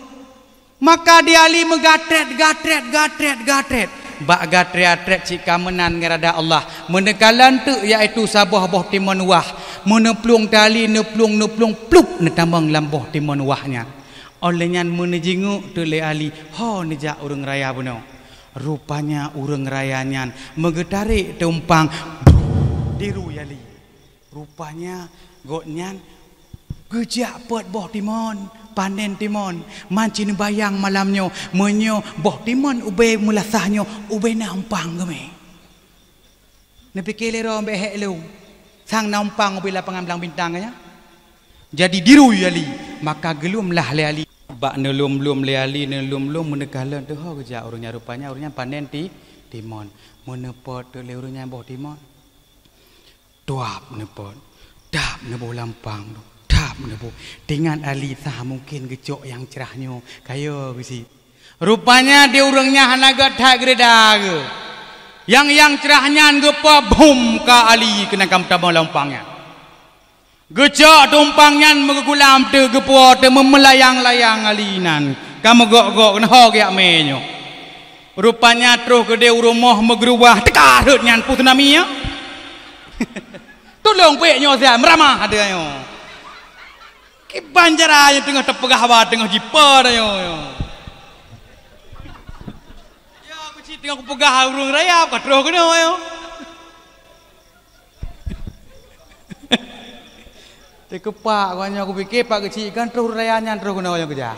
Maka di Ali meugatrét, gatrét, gatrét, gatrét. Bak gatrét-gatrét cit ka meunan ngon irada Allah. Meuneukalon teuk, yaitu saboh boh timon wah. Meuneuplung tali, neuplueng, neuplueng, plup, neutamong lam boh timon wah nyan. Óh lheueh nyan meuneujingeuk teuk lé Ali, ho neujak ureueng raya bunoe. Rupanya ureueng raya nyan meugeutarek teumpang, diru Ali. Rupanya gobnyan geujak peuet boh timon, panen timon. Man cit neubayang malam nyoe, meunyoe boh timon ubé meulasah nyoe, ubé na umpang geumé. Neupike lé droe bèk hék lôn, sang na umpang ubé lapangan blang bintang nyan. Jadi diru Ali, maka geulom lah lé Ali. Bak neulom-lom lé Ali, neulom-lom meuneukalon teuho geujak ureueng nyan, rupanya ureueng nyan panen ti-, timon. Meuneupeue teuk lé ureueng nyan boh timon. Tuap neupot, tap neuboh lam pang, tap neuboh. Teuingat Ali sah mungken geucok nyang crah nyoe, kayo geusit. Rupanya di ureueng nyan hana gét that geureda geuh. Nyang, nyang crah nyan geupot bum ka Ali keunan ka meutamong lam pang nyan. Geucok teumpang nyan meugeugulam teuk geupuwoe teuk meumeulayang-layang Ali nan ka meugok-gok keunan ho geujak mé nyoe. Rupanya troh keudeh u rumoh meugeurubah teuka rhot nyan peue tsunami nyoe. Tulông pék nyoe siat meuramah até nyoe. Kiban cara nyoe teungoh teupeugah haba teungoh jipo tanyoe nyoe. Ya, aku cit teungoh kupeugah ureueng raya ka troh keunoe nyoe. Teukepak gobnyan kupike pak keuchik kan troh raya nyan troh keunoe nyang keujak.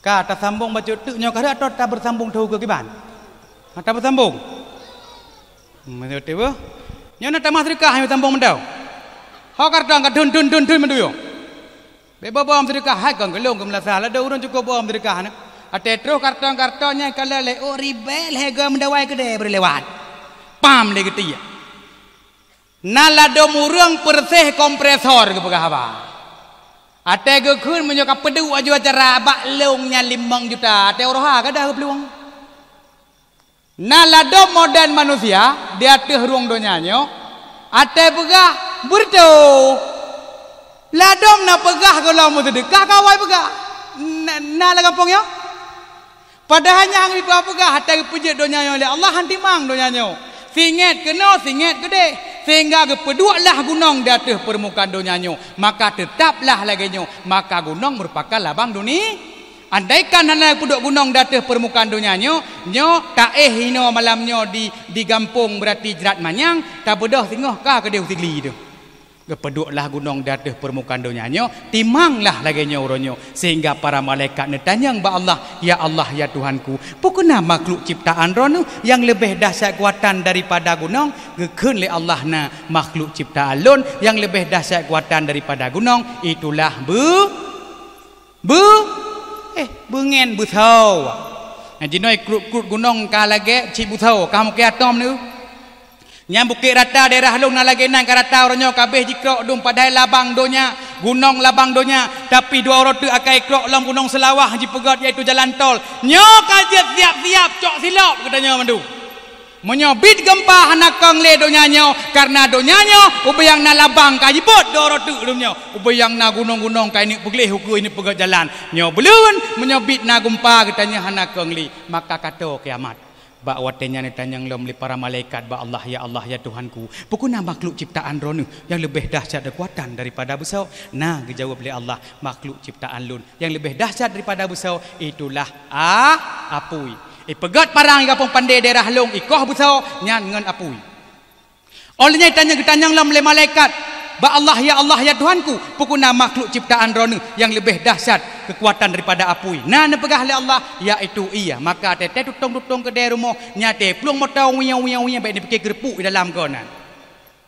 Ka tasambong bacut teuk nyoe ka rhot atau tabeusambong tahu keu kiban? Ha, tabeusambong. Hmm, beutôi beuh. Nyoe na tamah seudeukah nyoe sambong mantong. Ho karton ka dun, dun, dun, dun mantong. Bèk boh-boh seudeukah hai kon geulong keu meulasah. Ladôm ureueng cukôp boh seudeukah nyoe. Até troh karton-karton nyan ka lheueh lé ôk ribèe lhèe goe meudawai keudè bri lewat. Pam lé geutiek. Na ladôm ureueng peureuseh kompresor geupeugah haba. Até geukheun meunyoe ka peuduek aju acara bak lông nyan limong juta, até uroha ka dah geuplueng. Na ladôm model manusia di ateueh rueng donya nyoe, até peugah beureutoh. Ladôm na peugah gohlom meuseudeukah ka awai peugah. Na, na lam gampông nyoe? Padahai nyang jipeugah-peugah ata geupeujeuet donya nyoe lé Allah han timang donya nyoe. Singét keunoe, singét keudeh, sehingga geupeuduek lah gunong di ateueh peurmukaan donya nyoe, maka teutaplah lagée nyoe, maka gunong meurupakan labang duni. Andaikan hana geupeuduek gunong di ateueh peurmukaan donya nyoe, nyoe taéh inoe malam nyoe di, di gampông, beurati jrat manyang, tabeudôh singoh ka keudeh u Sigli teuh. Geupeudueklah gunong di ateueh peurmukaan donya nyoe, timanglah lagée nyoe uroe nyoe, sehingga para malaikat neutanyong bak Allah, "Ya Allah, ya Tuhanku, peu keuh na makhluk ciptaan Droeneueh nyang leubeh dahsyat keukuatan daripada gunong?" Geukheun lé Allah, "Na makhluk ciptaan Lôn nyang leubeh dahsyat keukuatan daripada gunong, itulah beu-, beu-, eh, beungén beusoe." Nah, jinoe kruet-kruet gunong ka lagée cit beusoe, ka meukiatom neuh. Nyang Bukét Rata daerah Lôn na lagée nan ka rata uroe nyoe ka abéh jikrok dum padahai labang donya, gunong labang donya, tapi dua uroe teuk akai krok lom Gunong Seulawah jipeugét, yaitu jalan tol. Nyoe ka jeuet siab-siab cok silop geutanyoe mandum. Meunyoe bit geumpa hana kong lé donya nyoe, kareuna donya nyoe ubé nyang na labang ka jibot dua uroe teuk lom nyoe, ubé nyang na gunong-gunong ka ineuk peugleh ukeue ineuk peugét jalan. Nyoe buleuen meunyoe bit na geumpa geutanyoe hana kong lé, maka ka toe kiamat. Bak watée nyan neutanyong lom lé para malaikat bak Allah, "Ya Allah, ya Tuhanku, peu keuh na makhluk ciptaan Droeneueh nyang leubeh dahsyat keukuatan daripada beusoe?" "Na," geujaweueb lé Allah, "makhluk ciptaan Lôn nyang leubeh dahsyat daripada beusoe itulah a-, apui. Ipeugét parang i Gampông Pandé daerah Lôn ikoh beusoe nyan ngon apui." Óh lheueh nyan tanyong, geutanyong lom lé malaikat bak Allah, "Ya Allah, ya Tuhanku, peu keuh na makhluk ciptaan Droeneueh nyang leubeh dahsyat keukuatan daripada apui?" "Na," neupeugah lé Allah, "yaitu ié." Maka teuntée tutong-tutong keudée rumoh, nyan teuh plueng moto wieng-wieng-wieng bék neupike keureupuk di dalam goe nyan.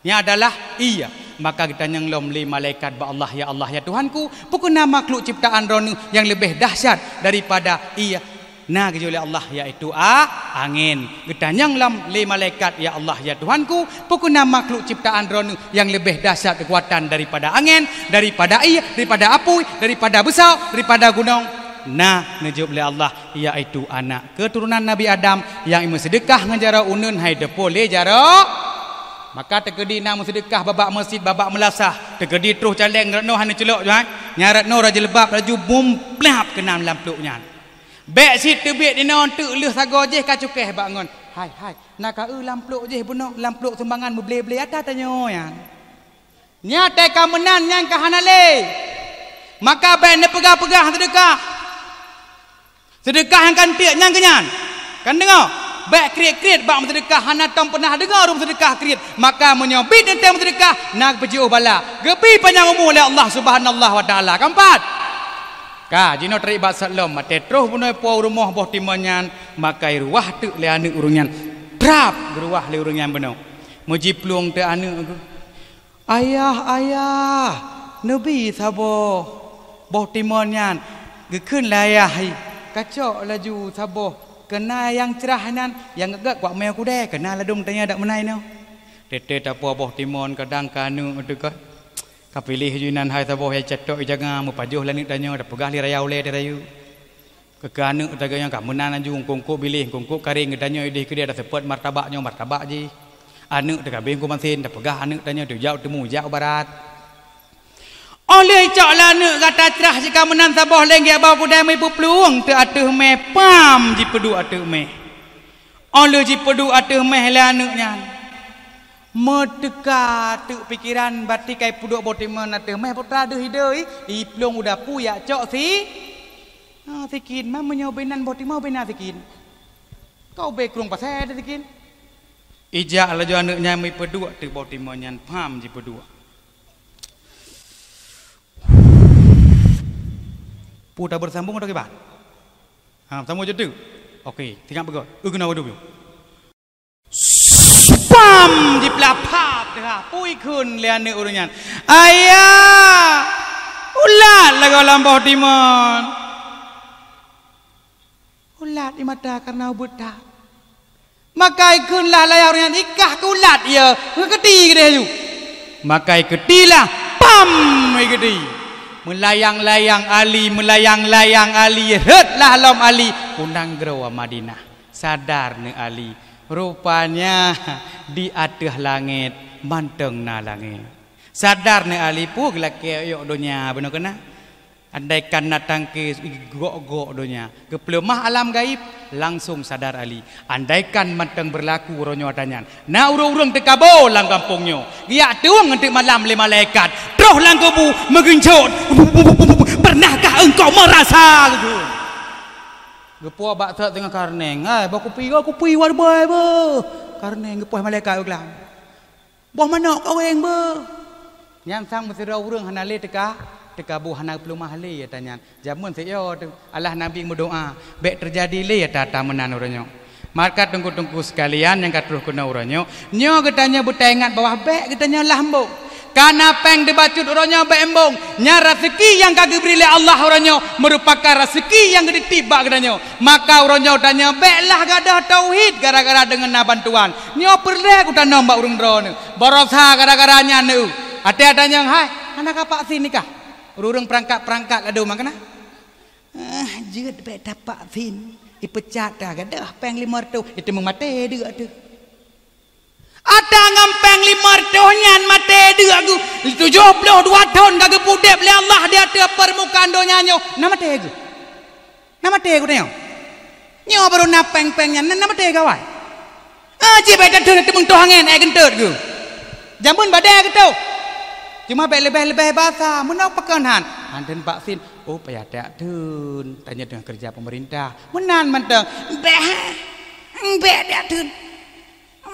Nyan adalah ié. Maka geutanyong lom lé malaikat bak Allah, "Ya Allah, ya Tuhanku, peu keuh na makhluk ciptaan Droeneueh nyang leubeh dahsyat daripada ié?" "Na," geujaweueb lé Allah, "yaitu a-, angén." Geutanyong lom lé malaikat, "Ya Allah, ya Tuhanku, peu keuh na makhluk ciptaan Droeneueh nyang leubeh dahsyat keukuatan daripada angén, daripada ié, daripada apui, daripada beusoe, daripada gunong?" "Na," neujaweueb lé Allah, "yaitu anak keuturonan Nabi Adam nyang meuseudeukah ngon jaroe uneuen hai teupeu lé jaroe." Maka teukeudi na meuseudeukah babah meuseujid, babah meulasah, teukeudi troh caleng rot noe hana culok nyan, nyan rot noe rot jilbab laju bum plap keunan lam pluek nyan. Bék cit teubiet inoe teuk lheueh sagoe jih ka cukéh bak ngon. "Hai, hai, na ka eu lam pluek jih bunoe, lam pluek sumbangan meuble-ble ata tanyoe nyan." Nyan teuh ka meunan nyan ka hana lé. Maka bék neupeugah-peugah seudeukah. Seudeukah nyang kantiek nyan keuh nyan. Kan deungoe? Bék kriet-kriet bak meuseudeukah, hana tom peunah deungoe ureuëng meuseudeukah kriet. Maka meunyoe bit teuntée meuseudeukah, na geupeujeuôh bala. Geubri panyang umu lé Allah Subhanahu wa Taala. Keumpat. Ka, jinoe tarék bak sat lom, watée troh bunoe po u rumoh boh timon nyan, maka iruwah teuk lé aneuëk ureuëng nyan. Trap geuruwah lé ureuëng nyan bunoe. Meujiplueng teuk aneuëk geuh. "Ayah, ayah, neubi saboh boh timon nyan." Geukheun lé ayah, "Kacok laju saboh, keunan nyang crah nyan, nyang gét-gét kuak mé kudée, keunan ladôm tanyoe dak meunan inoe." Teuntée tapo boh timon kadang ka aneuëk teuka. Ka piléh ju inan hai saboh nyang catok ijanga meupajoh lé aneuëk tanyoe, tapeugah lé raya ulée di rayeuk. Keu aneuëk teuka nyang ka meunan laju eungkôt-eungkôt biléh, eungkôt-eungkôt karéng geutanyoe ideh keudeh, taseupôt martabak nyoe martabak jih. Aneuëk teuka beng ku masen, tapeugah aneuëk tanyoe tujak u timu, jak u barat. Óh lheueh icok lé aneuëk gata crah sika meunan saboh lé gét bak kudée meupeuplueng teuk ateueh méh, pam jipeuduek ateueh méh. Óh lheueh jipeuduek ateueh méh lé aneuëk nyan, meuteuka teuk pikeran bati kai peuduek boh timon ateueh méh, putra deuh ideh, iplueng u dapu jak cok si. Ah, sikin, ma meunyoe beunan boh timon beunan sikin. Kau bé krueng pasai deh sikin. Ijak laju aneuëk nyan meupeuduek teuk boh timon nyan, pham jipeuduek. Peue tabeusambong atau kiban? Ha, sambong je teuk. Oke, tingkat beugöt. Eu keunoe wadoe. Pam! Jipeulaphap teuh, pui kheun lé aneuëk ureuëng nyan. "Ayah! Ulat lagoe lam boh timon!" Ulat di mata kareuna ubeut that. Maka ikheun lah layang ureuëng nyan, ikah keu ulat ie, ngeukeuti keudeh ju. Maka ikeuti lah, pam! Ikeuti. Meulayang-layang ali, meulayang-layang ali, rhot lah lom ali u nanggroe Madinah. Sadar neuh ali, rupanya di ateueh langét mantong na langét. Sadar neuh ali, peue geulakée yok donya bunoe keunan. Andaikan na tangke gok-gok donya, geupeuleumah alam gaib, langsong sadar ali. Andaikan mantong beurlaku uroe nyoe ata nyan, na ureuëng-ureuëng teukaboe lam gampông nyoe, geujak tueng ngon teuk malam lé malaikat, troh lam kubu meugeuncot, "Pernahkah engkau merasa?" Geukheun. Geupoh bak that teungoh karneng, "Hai, boh kupi, boh kupi, boh beuh." Karneng geupoh malaikat u glam. "Boh manok kaweng beuh." Nyan sang meusidroe ureuëng hana lé teuka, teuka bu hana peulumah lé ata nyan. Jameun siyoe teuh, alah Nabi meudoá, bék teujadi lé ata-ata meunan uroe nyoe. Maka teungku-teungku sekalian nyang ka troh keunoe uroe nyoe, nyoe geutanyoe beutaingat bahwa bék geutanyoe lah embong. Kana péng dibacut uroe nyoe bék embong. Nyan raseuki nyang ka geubri lé Allah uroe nyoe meurupakan raseuki nyang geutitip bak geutanyoe. Maka uroe nyoe tanyoe bék lah gadôh tauhid gara-gara deungon na bantuan. Nyoe peureulée kutanom bak ureuëng droeneuh. Barosa gara-gara nyan neueu. Até ata nyang hai, hana ka vaksin nikah. Ureuëng peurangkat-peurangkat ladôm meukeuna. Ah, jeuet bék tapak sin. Ipeucat dah gadôh péng limong reutôh, itu meumaté deuk teuh. Ata ngon péng limong reutôh nyan maté deuk geuh. Tujoh ploh dua thon ka geupudeb lé Allah di ateueh peurmukaan donya nyoe, na maté geuh. Na maté geuh tanyoe. Nyoe barô na péng-péng nyan, na, na maté gawai. Ah, jih bék tathon teumeung toh angén, eh, geunteut geuh. Jameun badée geutoh. Cuma bék leubeh-leubeh basa, meunoe pakon han. Hanteun vaksin, oh, payah that theun. Tanyoe teungoh keureuja peumeurintah. Meunan mantong. Bék, bék that theun.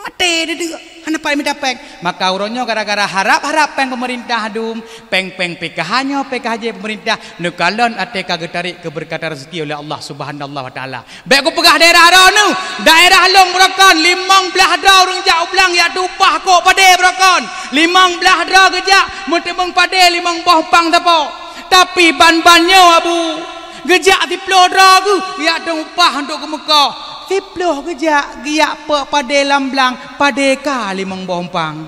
Maté deudeuek, hana pat mita péng. Maka uroe nyoe gara-gara harab-harab péng peumeurintah dum, péng-péng P K H nyoe, P K H J peumeurintah, neukalon até ka geutarék keubeureukat raseuki oleh Allah Subhanahu wa Taala. Bék kupeugah daerah droeneuh, daerah lôn beurokon, limong blaih droe ureuëng jak u blang jak tueng upah kok padé beurokon. Limong blaih droe geujak meuteumeung padé limong boh umpang sapo. Tapi ban-ban nyoe, Abu, geujak siploh droe geuh jak tueng upah untuk geumeukoh. Siploh geujak, geujak pok padé lam blang, padé ka limong boh umpang.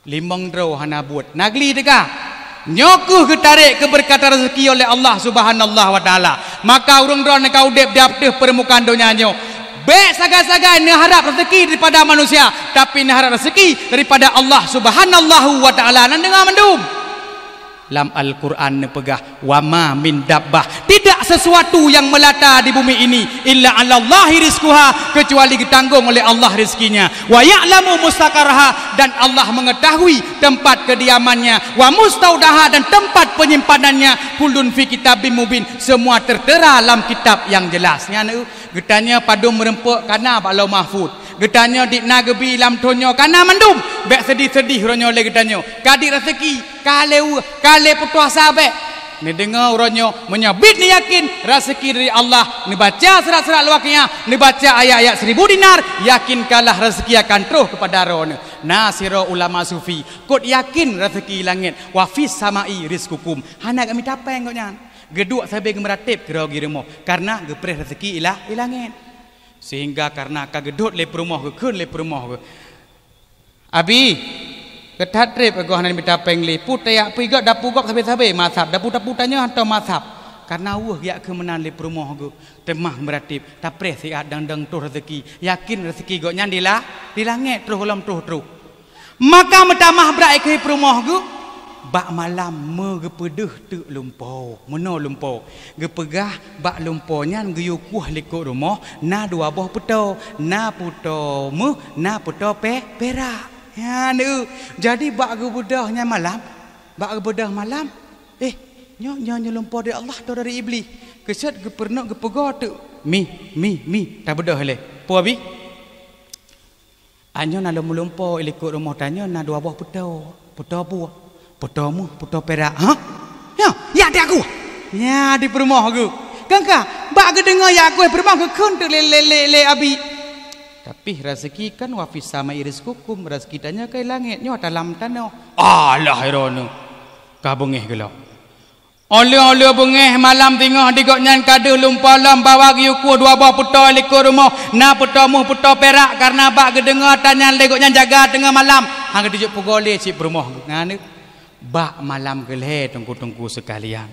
Limong droe hana buet, na geuli teuka. Nyoe kheueh geutarék keubeureukat raseuki oleh Allah Subhanahu wa Taala. Maka ureuëng droeneuh ka udeb di ateueh peurmukaan donya nyoe, bék sagai-sagai neuharab raseuki daripada manusia, tapi neuharab raseuki daripada Allah Subhanahu wa Taala. Na neudeungoe mandum. Lam Al-Quran neupeugah, "Wa ma min dabbah," tidak sesuatu yang melata di bumi ini, "illa 'alallahi rizquha," kecuali geutanggong oleh Allah rezekinya. "Wa ya'lamu mustaqarraha," dan Allah mengetahui tempat kediamannya, "wa mustaudaha," dan tempat penyimpanannya, "kullun fi kitabim mubin," semua tertera lam kitab yang jelas. Nyan, eu, geutanyoe padum meureumpok kana bak Lauh Mahfuz. Geutanyoe dikna geubi lam thon nyoe kana mandum. Bék seudih-seudih uroe nyoe lé geutanyoe. Ka dit raseuki, ka lé ueh, ka lé peutuah sabé. Neudeungoe uroe nyoe, meunyoe biet neuyakin raseuki dari Allah, neubaca surat-surat Al-Waqiah, neubaca ayat-ayat seribu dinar, yakinkanlah raseuki akan troh keupada droeneuh. Na sidroe ulama sufi, kot yakin raseuki langét, "Wa fis sama'i rizqukum." Hana geumita péng gobnyan. Geuduek sabé geumeurateb keudroe geurumoh, kareuna geupreh raseuki i la-, i langét. Sehingga kareuna ka geudhôt lé peurumoh geuh, kheun lé peurumoh geuh, "Abi, keuthat treb agoe hana mita péng lé, peue tajak peugot dapu gob sabé-sabé masab, dapu-dapu tanyoe hantom masab." Kareuna weueh geujak kheun meunan lé peurumoh geuh, teuma meuratéb, tapreh siat dang-dang troh raseuki, yakin raseuki gobnyan di la-, di langét troh gohlom troh-troh. Maka meutamah brat i keuh peurumoh geuh, bak malam meugeupeudeuh teuk lumpo. Meunoe lumpo, geupeugah bak lumpo nyan geuyue kueh likot rumoh na dua boh peutoe, na peutoe méuh, na peutoe pe-, perak. Nyan, eu, jadi bak geubeudôh nyan malam, bak geubeudôh malam, eh, nyoe, nyoe, nyoe lumpo dari Allah atau dari Iblih? Keusut geupeurunoe geupeugo teuk, mih, mih, mih, tabeudôh lé. Peue, Abi? Anyoe na lom lumpo i likot rumoh tanyoe na dua boh peutoe. Peutoe peue? Peutoe méuh, peutoe perak. Hah? Nyoe, ya di aku. Nya di peurumoh geuh. Kan ka, bak geudeungoe ya aku peurumoh geuh kheun teuk lé, lé, lé, lé Abi. Tapi raseuki kan wa fis sama'i rizqukum, raseuki tanyoe ka i langét, nyoe talam tanoh. Alah, droeneuh. Ka beungéh geulom. Óh lheueh-óh lheueh beungéh malam singoh di gobnyan ka deuh lumpo lom bawa geuyue kueh dua boh peutoe likot rumoh, na peutoe méuh peutoe perak, kareuna bak geudeungoe ata nyan lé gobnyan jaga teungoh malam, han geuteujok peugo lé cit peurumoh. Nyan, bak malam geulhèe teungku-teungku seukalian.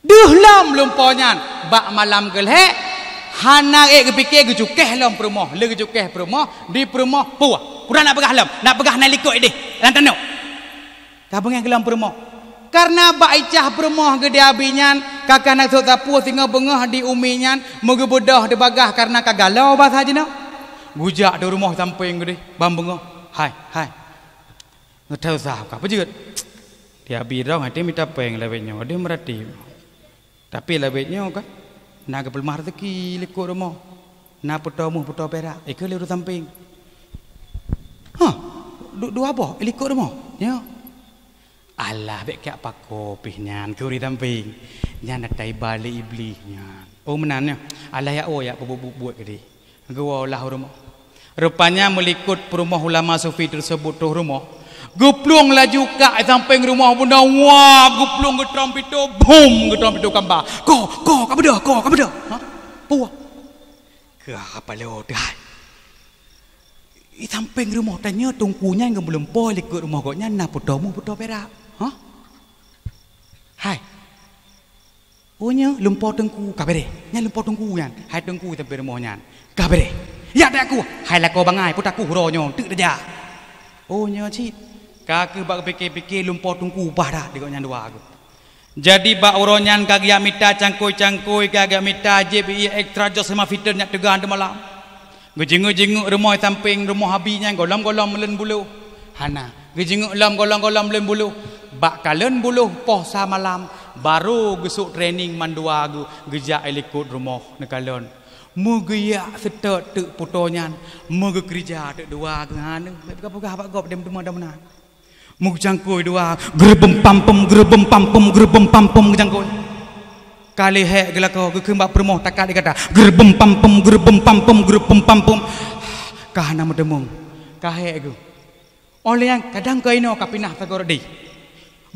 Deuh lom lumpo nyan, bak malam geulhèe, hana ék geupike geucukéh lom peurumoh, lé geucukéh peurumoh, di peurumoh puih. Kurang nak peugah lom, nak peugah na likot idéh, lam tanoh. Ka beungéh geulom peurumoh. Kareuna bak i cah peurumoh geuh di Abi nyan, ka kana sôk sapeue singoh beungoh di umi nyan, meugeubeudôh di bagaih kareuna ka galo basa jinoe. Geujak di rumoh sampéng geuh deh, ban beungoh. Hai, hai. Geutanyoe sah ka peujeuet. Di Abi droe até mita péng lawét nyoe, deuh meuratéb. Tapi lawét nyoe kan, na geupeuleumah raseuki likot rumoh. Na peutoe méuh peutoe perak, i keuh lé ureueng sampéng. Hah, du-, dua boh i likot rumoh. Nyoe. "Alah, bék kajak pakoe pih nyan," kheun ureuëng sampéng. "Nyan ata iba lé Iblih nyan." "Oh, meunan nyoe. Alah, jak woe, jak peubuet-buet keudeh." Geuwoe lah u rumoh. Rupanya meulikot peurumoh ulama sufi teuseubut troh rumoh, geuplueng laju kak sampéng rumoh bunoe, wab, geuplueng geutrông pito, bum, geutrông pito kamba. "Ko, ko, ka beudôh, ko, ka beudôh." "Hah? Peue?" "Keu apa lôn teuhai? I sampéng rumoh tanyoe teungku nyan geumeulimpôh likot rumoh gobnyan na peutoe mueh peutoe pirak." "Hah? Hai. Oh, nyoe lumpoe teungku, ka béréh. Nyan lumpoe teungku nyan. Hai teungku i sampéng rumoh nyan. Ka béréh. Jak teuh aku. Hai lakoe bangai, peue taku uroe nyoe, teuk tajak." "Oh, nyoe cit." Ka keuh bak geupike-pike lumpoe teungku bah that di gobnyan dua geuh. Jadi bak uroe nyan ka geujak mita cangkôi-cangkôi, ka geujak mita jieb ié ekstra jos lima fiteun nyak teuga teumalam. Geujeungeuek-jeungeuek rumoh i sampéng rumoh abi nyan golom-golom leuen buloh. Hana. Geujeungeuek lom golom-golom leuen buloh. Bak kalon buloh poh sa malam, barô geusôk training mandua geuh geujak i likot rumoh neukalon. Meugeuyak seutôt teuk peutoe nyan, meugeukeurija teuk dua geuh hana. Bék peugah-peugah bak gob dem teuma dam na. Meucangkôi dua, geureubeuem pampum, geureubeuem pampum, geureubeuem pampum geucangkôi. Ka lheueh hék geulakoe, geukheun bak peurumoh takat di gata, geureubeuem pampum, geureubeuem pampum, geureubeuem pampum. Ka hana meuteumeung, ka hék geuh. Óh lheueh nyan kadang keu inoe ka pinah sagoe rot deh.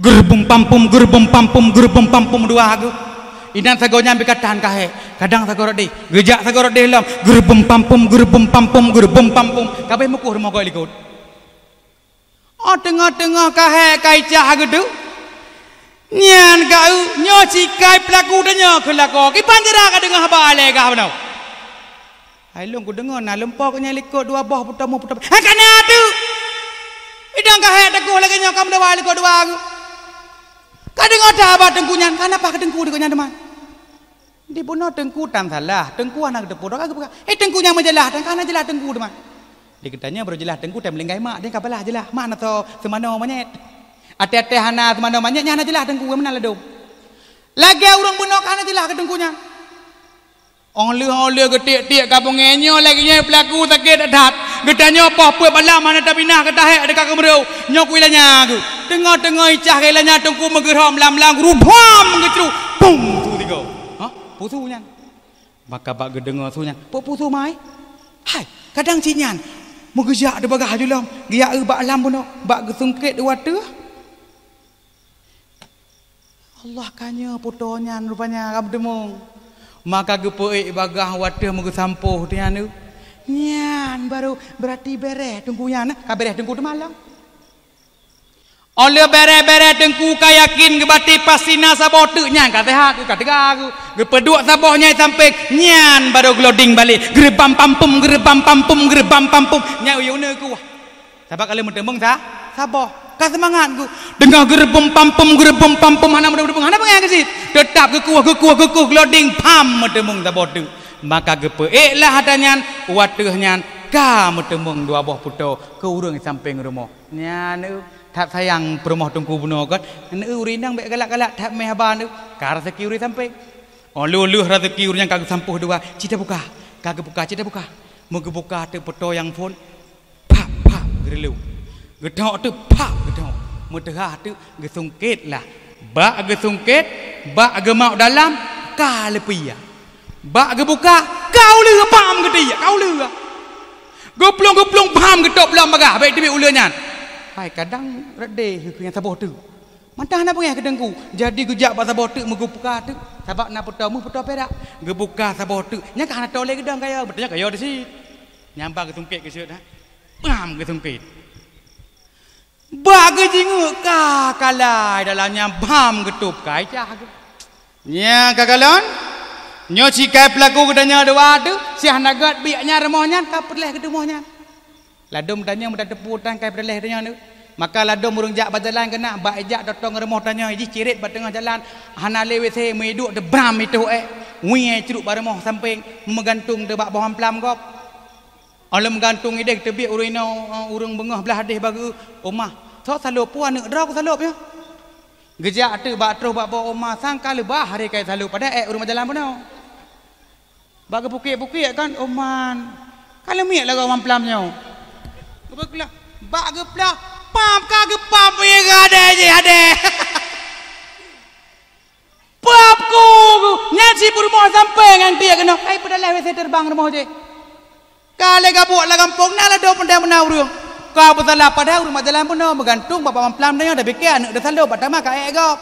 Geureubeuem pampum, geureubeuem pampum, geureubeuem pampum dua geuh. Inan sagoe nyan beu ka tan ka hék, kadang sagoe rot deh. Geujak sagoe rot deh lom, geureubeuem pampum, geureubeuem pampum, geureubeuem pampum. Ka abéh meukoh rumoh goe likot. Oh, teungoh-teungoh ka hék ka icah geudu. Nyan ka eu, nyoe sikai peulaku tanyoe keu lakoe. Kiban jeuet ka deungoe haba lé gah bunoe. Hai lôn kudeungoe na lumpoe keu nyan likot dua boh peutoe mueh peutoe. Hai ka na teuk. Idang ka hék takoh lagée nyoe ka meudawa likot dua geuh. Ka deungoe that haba teungku nyan, ka na paih keu teungku di gobnyan teuma. Di bunoe teungku tan salah, teungku hana geuteupeue droe ka geupeugah, "Eh, teungku nyang meujeulaih, tan ka hana jeulaih teungku teuma." Di geutanyoe barô jeulaih teungku, tem linggai mak, dia ka balaih jeulaih, mak na soe seumanoe monyét. Até-até hana seumanoe monyét, nyan hana jeulaih teungku, meunan ladôm. Lagée ureuëng bunoe ka hana jeulaih keu teungku nyan. Óh lheueh-óh lheueh geutiek-tiek ka beungéh nyoe lagée nyoe peulaku sakét that. Geutanyoe poh peuet malam hana tabinah ka tahék teuka keumeureu. Nyoe kui lanya geuh. Teungoh-teungoh icah keu lanya teungku meugeurhom lam-lam rubham geucruk. Pum! Su tiga. Hah? Peue su nyan? Maka bak geudeungoe su nyan, "Peue-peue su mai?" Hai, kadang cit nyan. Meugeujak di bagah julom, geujak eu bak lam bunoe, bak geusungkét u ateueh. Allah ka nyoe peutoe nyan rupanya ka meuteumeung. Maka geupeuék bagah u ateueh meugeusampôh tu nyan eu. Nyan barô beurati béréh teungku nyan, ka béréh teungku teuma lom. Óh lheueh béré-béré teungku ka yakin geubaté pasti na saboh teuk nyan ka seuhat, ka teuga geuh. Geupeuduek saboh nyang sampéng, nyan barô geuloding balek. Geureubam pampum, geureubam pampum, geureubam pampum. Nyan uyueng neukuah. Sabab ka lheueh meuteumeung sa, saboh. Ka seumangat geuh. Deungoe geureubum pampum, geureubum pampum, hana meuteumeung, hana beungéh keusit. Teutap geukuah, geukuah, geukuah, geuloding, pham meuteumeung saboh teuk. Maka geupeuék lah ata nyan, u ateueh nyan ka meuteumeung dua boh peutoe keu ureuëng sampéng rumoh. Nyan eu that sayang peurumoh teungku bunoe kon. Neu ureuëng inong bék galak-galak that mé haba neu. Ka raseuki ureuëng sampéng. Óh lheueh raseuki ureuëng nyang ka geusampôh dua, cit tabuka. Ka geubuka, cit tabuka. Meugeubuka teuk peutoe nyang phon. Phap, phap, geureuleu. Geuthok teuk, phap, geuthok. Meuteuhah teuk, geusungkét lah. Bak geusungkét, bak geumawök dalam, ka leupie. Bak geubuka, ka uleue pam geutiek, ka uleue. Geuplueng-geuplueng pam geutôb lom bagah, bék teubiet uleue nyan. Hai, kadang rot deh keu nyang saboh teuk. Mantong hana beungéh keu teungku. Jadi geujak bak saboh teuk meugeubuka teuk, sabab na peutoe mueh peutoe pirak. Geubuka saboh teuk, nyan ka hana toe lé geudong kayèe, beutôi nyan kayèe di sit. Nyan ba geusungkét keu sit, ha. Pam geusungkét. Bak geujingeuk ka kalai dalam nyan bam geutôb ka icah geuh. Nyan ka kalon, nyoe sikai peulaku geutanyoe dua teuh, siah na gét biek nyan rumoh nyan ka peureulèe geuteumèe nyan. Ladôm tanyoe meutateupeue tan kai peureulèe tanyoe nyoe. Maka ladôm ureueng jak bak jalan keunan bak ijak totong rumoh tanyoe jih cirét bak teungoh jalan, hana lé WC meuiduek teubram itôh ék, wie crok bak rumoh sampéng meugantung teubak boh amplam gob. Óh lheueh meugantung idéh teubiet ureueng inoe, ureueng beungoh blaih deh bak geuh, "Oma, soe salôb peue aneuk droe kusalôb nyoe?" Geujak teuk bak troh bak boh oma sang ka leubah hari kai salôb padahai ék ureueng bak jalan bunoe. Bak geupukék-pukék kan, "Oman, ka leumiek lagoe mamplam nyoe." Geupeugah, bak geuplah, Pap ka geupap, ya, gadai jih adai. Pap ku, nyan si peurumoh sampai ngon tiek keunoe. Hai, peudalai W C terbang rumoh jih. Ka lé gabuek lam gampông na ladôm peundeh meunan ureueng. Ka beusalah padahai ureueng bak jalan bunoe meugantung bak pamplam tanyoe, tapi keu aneuk teusalôb bak tama ka ék gob.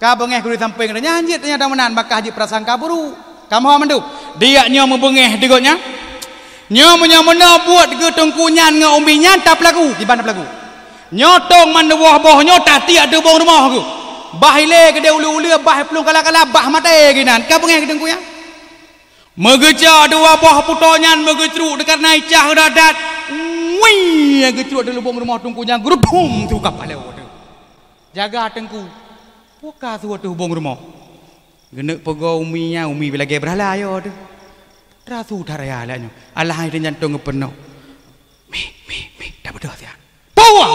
Ka beungéh keu sampéng tanyoe, hanjeuet tanyoe meunan, maka jeuet prasangka buruk. Kamoe mandum, diyak nyoe meubeungéh di gobnyan. Nyoe meunyoe meunoe buet geuteungku nyan ngon umi nyan tapeulagu, kiban tapeulagu. Nyoe tông mandum boh-boh nyoe tatiek ateueh bông rumoh geuh. Bah ilée keudeh uleue-uleue, bah plueng kala-kala, bah maté geuh inan. Ka beungéh geuteungku nyan. Meugeucok dua boh puto nyan meugeucruk dikareuna icah geudat-dat. Wih, geucruk di lubông rumoh teungku nyan geurubum su ka paloe teuh. Jaga teungku. Peue ka su ateueh lubông rumoh. Geuneuk peugoe umi nyan, umi lagée beurhala ayo teuh. Teuh su that raya lagée nyoe. Alah hai teuh jantong geupeunoh. Mi, mi, mi, tabeudôh siat. Puwah!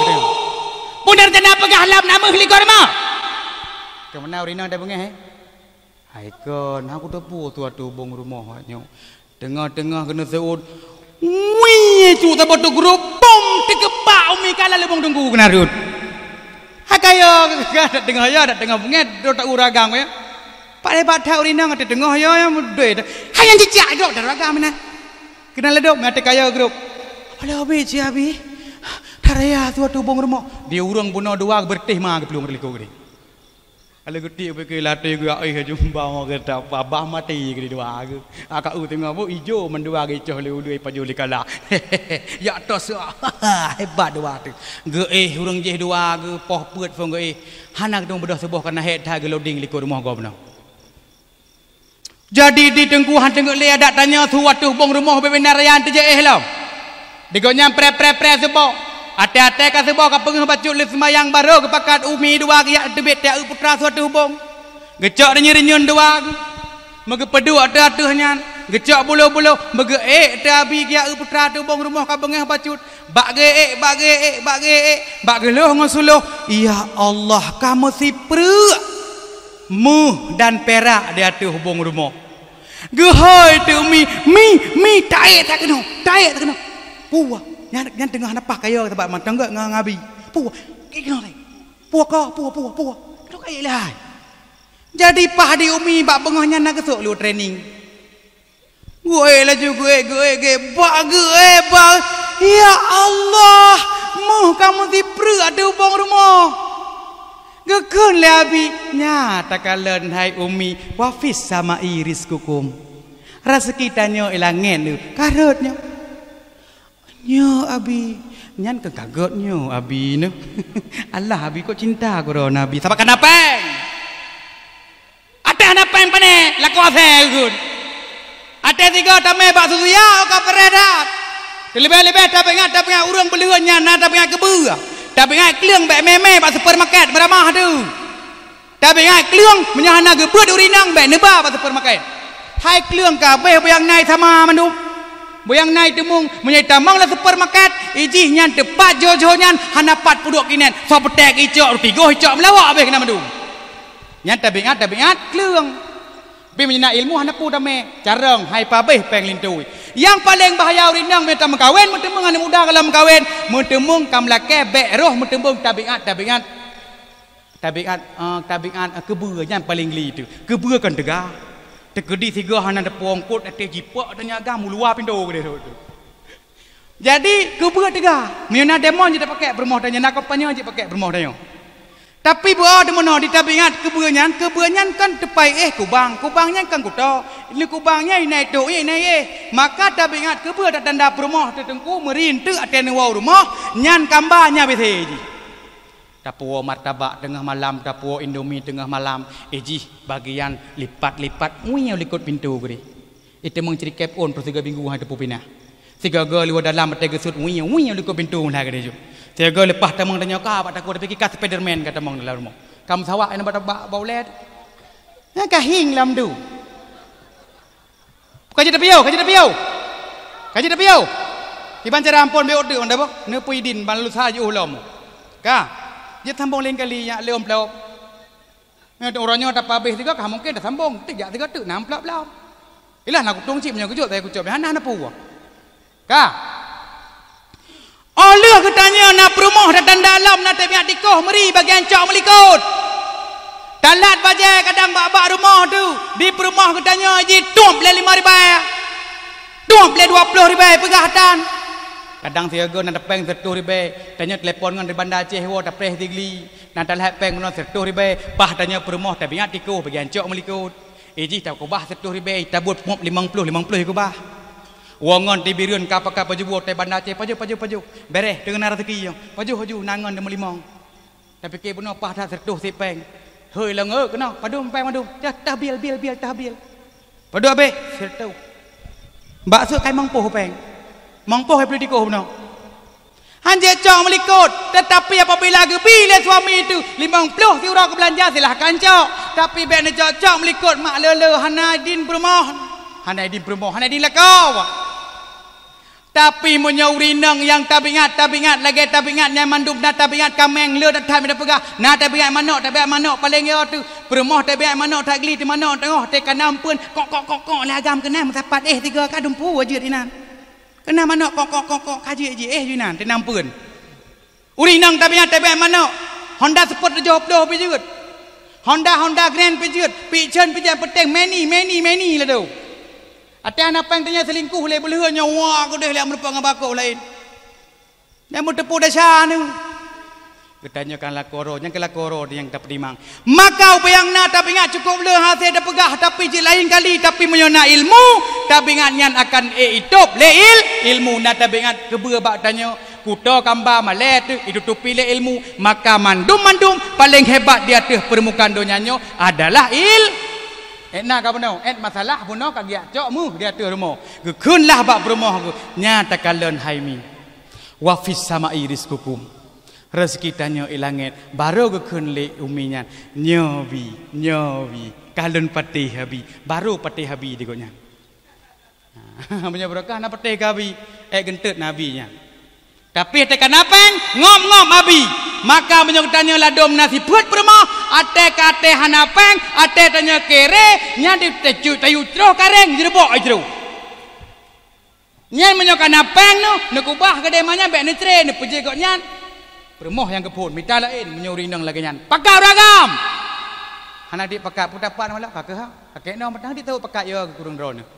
Peue rencana peugah lam na méuh likot rumoh? Keumeuna ureueng inong tabeungéh, eh? Hai kon, hana kuteupeue su ateueh lubông rumoh nyoe. Teungoh-teungoh keuneuk seuôt, wih, cuk saboh teugrup, bom, teukeupak umi ka lam lubông teungku keunan rhot. Hai ka yo, dak teungoh yo, dak teungoh beungéh, dua ta ureueng agam yo. Pat hebat that ureueng inong, ata teungoh yo, yo mudoi. Hai nyang cicak gob that ureueng agam inan. Keunan ladôm, ata ka yo grup. Alah, abi, ci abi. That raya su ateueh lubông rumoh. Di ureueng bunoe dua beureutéh ma geuplueng likot geuh. Ka lheueh geutiek pike latée geuh, eh, jumba mo geuh, bah maté geuh dua geuh. Aka u teungoh bu ijo mandua geuh icoh lé ulée pajoh lé kala. Yak tos, hebat dua teuh. Geuéh ureueng jih dua geuh, poh peuet phon geuéh. Hana geuteumu beudôh suboh kareuna hék that geuloding likot rumoh gobnyan. Jadi di teungku han teungeut lé adat tanyoe su ateueh bông rumoh bubena raya teujiéh lom. Di gobnyan pré-pré-pré suboh. Até-até ka suboh ka peungeuh bacut lé seumayang barô geupakat umi dua geujak teubiet tiek putra su ateueh bông. Geucok rinyun-rinyun dua geuh. Meugeupeuduek ateueh-ateueh nyan. Geucok buloh-buloh. Meugeuék teuh abi geujak putra ateueh bông rumoh ka beungéh bacut. Bak geuék, bak geuék, bak geuék. Bak geulôh ngon suloh. Ya Allah, ka meusipreuk. Méuh dan pirak di ateueh bông rumoh. Geuhôi teuk mi, mi, mi, taék that keunoe, taék that keunoe. Puwah, nyan, nyan teungoh na paih ka yo sabab mantong gét ngon abi. Puwah, ék keunoe taék. Puwah ka, puwah, puwah, puwah. Keunoe ka ék lé hai. Jadi paih di umi bak beungoh nyan na geusok lé training. Geuék laju, geuék, geuék, geuék, bak geuék, bak, ya Allah, méuh ka meusipreuk ateueh bông rumoh. Geukheun lé abi, nya takalon hai umi, wa fis samai rizqukum. Raseuki tanyoe i langét nyoe, ka rhot nyoe. Nyoe abi, nyan keu ka gét nyoe abi nyoe. Alah abi kok cinta keu droe nabi, sabab ka na péng. Até hana péng pané, lakoe asée ukeue. Até sigoe tamé bak susu ya, ka peureh that. Leubeh-leubeh tabeuingat, tabeuingat ureuëng beuleuheun nyan na tabeuingat keubeue. Tabeuingat kleueng bék mé-mé bak supermarket meuramah teuh. Tabeuingat kleueng meunyoe hana geubeuet ureuëng inong bék neuba bak supermarket. Hai kleueng ka abéh buyang nai sama mandum. Buyang nai teumong, meunyoe tamong lam supermarket, ijih nyan teupat jho-jho nyan hana pat peuduek kinan. Soe peutek icok, ruti goh icok meulawak abéh keunan mandum. Nyan tabeuingat, tabeuingat kleueng. Tapi meunyoe na ilmu hana peue tamé, carông hai pabéh péng lintui. Nyang paleng bahaya ureuëng inong meunyoe tameukawen, meuteumeung aneuk muda ka lom meukawen, meuteumeung ka meulakée bék roh meuteumeung tabeuingat, tabeuingat. Tabeuingat, eh, tabeuingat, eh, keubeue nyan paleng geli teuh. Keubeue kan teuga. Teukeudi sigoe hana teupeue eungkôt até jipok teuh nyan agam u luwa pintoe keudeh rhot teuh. Jadi keubeue teuga, meunyoe na deungon jih tapakèk peurumoh tanyoe, na kompani jih pakèk peurumoh tanyoe. Tapi beu-o teumeunoe di tabeuingat keubeue nyan, keubeue nyan kan teupai éh kubang, kubang nyan kan kuto, neukubang nyan inan tok, inan éh. Maka tabeuingat keubeue tatanda peurumoh teuh teungku meuri eunteuk até neuwoe u rumoh, nyan kamba nyan biasé jih. Tapuwoe martabak teungoh malam, tapuwoe indomie teungoh malam, ijih bagian lipat-lipat, wiew likot pintoe keudeh. Iteumeung ceurikép ôn troh sigoe minggu hai teupeu pinah. Sigoe-goe luwa dalam até geusut, wiew, wiew likot pintoe meulah keudeh jok. Sigoe-goe leupah tamong tanyoe ka bak takue, tapi ka Spiderman ka tamong dalam rumoh. Ka meusawak nyan bak, bak, bak ulèe. Nyan ka hieng lam du. Ka jeuet tapiôh, ka jeuet tapiôh. Ka jeuet tapiôh. Kiban cara amphon beuôt teuk, anda boh? Neupeu idin ban lôn sa jiôh lom. Ka. Jeuet sambông laén kali nyak lé ôn plôp. Nyan uroe nyoe tapabéh sigoe ka mungken tasambông, teujak sigoe teuk na amplop lom. Ilah na kutueng cit meunyoe geujok, tapi kucok meuhana na peue. Ka. Lheueh geutanyoe na peurumoh, tatanda lom na tabiet tikoh meuri bagian cok meulikot. Talat bajée kadang bak-bak rumoh tu, di peurumoh geutanyoe jitôb lé limong ribée. Tôb lé dua ploh ribée peugah tan. Kadang sigoe na tapéng siratoh ribée, tanyoe telepon ngon di Banda Aceh woe tapreh sigli. Na talheueh péng bunoe siratoh ribée, paih tanyoe peurumoh tabiet tikoh bagian cok meulikot. Ijih takeubah siratoh ribée, tabuet peuet limong ploh, limong ploh keubah. Woe ngon di Bireuen ka pakai pajoh buet, di Banda Aceh pajoh, pajoh, pajoh. Béréh, teungoh na raseuki nyoe. Pajoh, pajoh, na ngon di meulimong. Tapike bunoe paih that siratoh sit péng. Hôi lôn, "Eh, keunoe, padum péng padum?" "Tah, tah bil, bil, bil, tah bil." "Padum abéh?" "Siratoh." "Bak sôk kai mong poh péng?" "Mong poh hai peuleudikoh bunoe." Hanjeuet cok meulikot, tetapi apabila geubi lé suami teuh limong ploh siuroe keu beulanja, silahkan cok. Tapi bék neucok-cok meulikot mak lé-lé, hana idin peurumoh. Hana idin peurumoh, hana idin lakoe. Tapi meunyoe ureueng inong nyang tabiet, tabiet lagée tabiet nyan mandum, na tabiet kaméng, le that-that mita peugah, na tabiet manok, tabiet manok paleng yo teuh, peurumoh tabiet manok that gli teuh manok teungoh, teuka na ampeuen, kok, kok, kok, kok, lé agam keunan meusapat, eh, tiga ka dumpu jeuet inan. Keunan manok kok, kok, kok, kok, ka jeuet jih, eh, inan, teuka na ampeuen. Ureueng inong tabiet, tabiet manok, Honda Sport tujoh ploh pi jeuet. Honda, Honda Grand pi jeuet, Vixion pi jeuet, peuteng meni, meni, meni laju. Até hana péng tanyoe selingkuh lé beuleuheun nyoe, wa keudeh lé meurumpok ngon bakok laén. Nyang meuteupeu desya nyoe. Geutanyoe kan lakoe droe, nyang keu lakoe droe nyang tapeutimang. Maka ubé nyang na tabiet cukup le hase tapeugah, tapi cit laén kali, tapi meunyoe na ilmu, tabiet nyan akan ék itôb lé il-, ilmu. Na tabiet keubeue bak tanyoe, kuto kamba malée teuh itutupi lé ilmu, maka mandum-mandum paleng hebat di ateueh peurmukaan donya nyoe adalah il-, ék na ka bunoe, ék masalah bunoe ka geujak cok méuh di ateueh rumoh. Geukheunlah bak peurumoh geuh, nya takalon hai mi. Wa fis sama'i rizqukum. Raseuki tanyoe i langét, barô geukheun lé umi nyan, "Nyoe bi, nyoe bi, ka lôn patéh abi." Barô patéh abi di gobnyan. Meunyoe barokah na patéh keu abi, ék geunteut na abi nyan. Tapi até ka na péng, ngop-ngop abi. Maka meunyoe geutanyoe ladôm na sifeuet peurumoh, até ka até hana péng, até tanyoe kéré, nyan di-, tayu-, tayue troh karéng, jireubok jroh. Nyan meunyoe ka na péng neuh, neukeubah keudéh manyan bék neucré, neupeujeuet gobnyan. Peurumoh nyang geuphon, mita laén meunyoe ureueng inong lagée nyan. Pakat ureueng agam! Hana dit pakat, peue tapat malam, ka keuh ha? Ka keuh nyoe meuteunang dit tawök pakat yo keu ureueng droeneuh.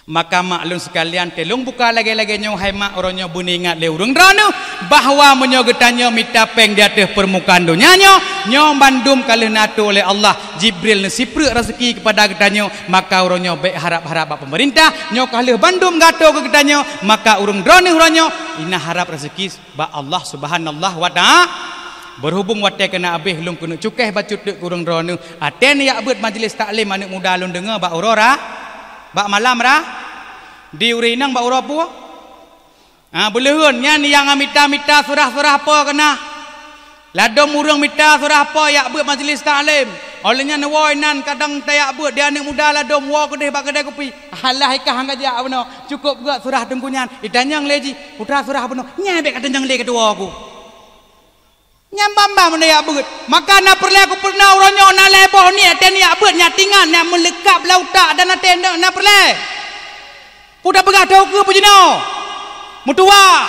Maka mak lôn seukalian, teulông buka lagée-lagée nyoe, hai mak, uroe nyoe beuneuingat lé ureueng droeneuh, bahwa meunyoe geutanyoe mita péng di ateueh peurmukaan donya nyoe, nyoe bandum ka lheueh neuatoe lé Allah. Jibril neusipreuk raseuki keupada geutanyoe, maka uroe nyoe bék harab-harab bak peumeurintah, nyoe ka lheueh bandum geuatoe keu geutanyoe, maka ureueng droeneuh uroe nyoe, ina harab raseuki bak Allah Subhanahu wa Ta'ala. Beureubung watée keuneuk abéh, lôn keuneuk cukéh bacut teuk keu ureueng droeneuh, até neujak beuet majlis taklim aneuëk muda lôn deungoe bak uroe ra-, bak malam ra-, di ureueng inong bak uroe peue? Ha, beuleuheun nyan nyang mita-mita surah-surah po keunan. Ladôm ureuëng mita surah po jak beuet majlis taklim. Óh lheueh nyan woe inan kadang tajak beuet di aneuëk muda ladôm woe keudeh bak keudai kupi. Alah, ikah han kajak bunoe, cukôp geuet surah teungku nyan. Itanyong lé jih, "Putra surah bunoe?" "Nyan bék katanyong lé keutuwoe ku." Nyan ban-ban meunyoe jak beuet. Maka na peureulée kupeurunoe uroe nyoe na lhée boh niet até neujak beuet nyang tingat, nyang meuleukab lam utak dan até na peureulée. Peue tapeugah teuh ukeue peujinoe? Meutuwah.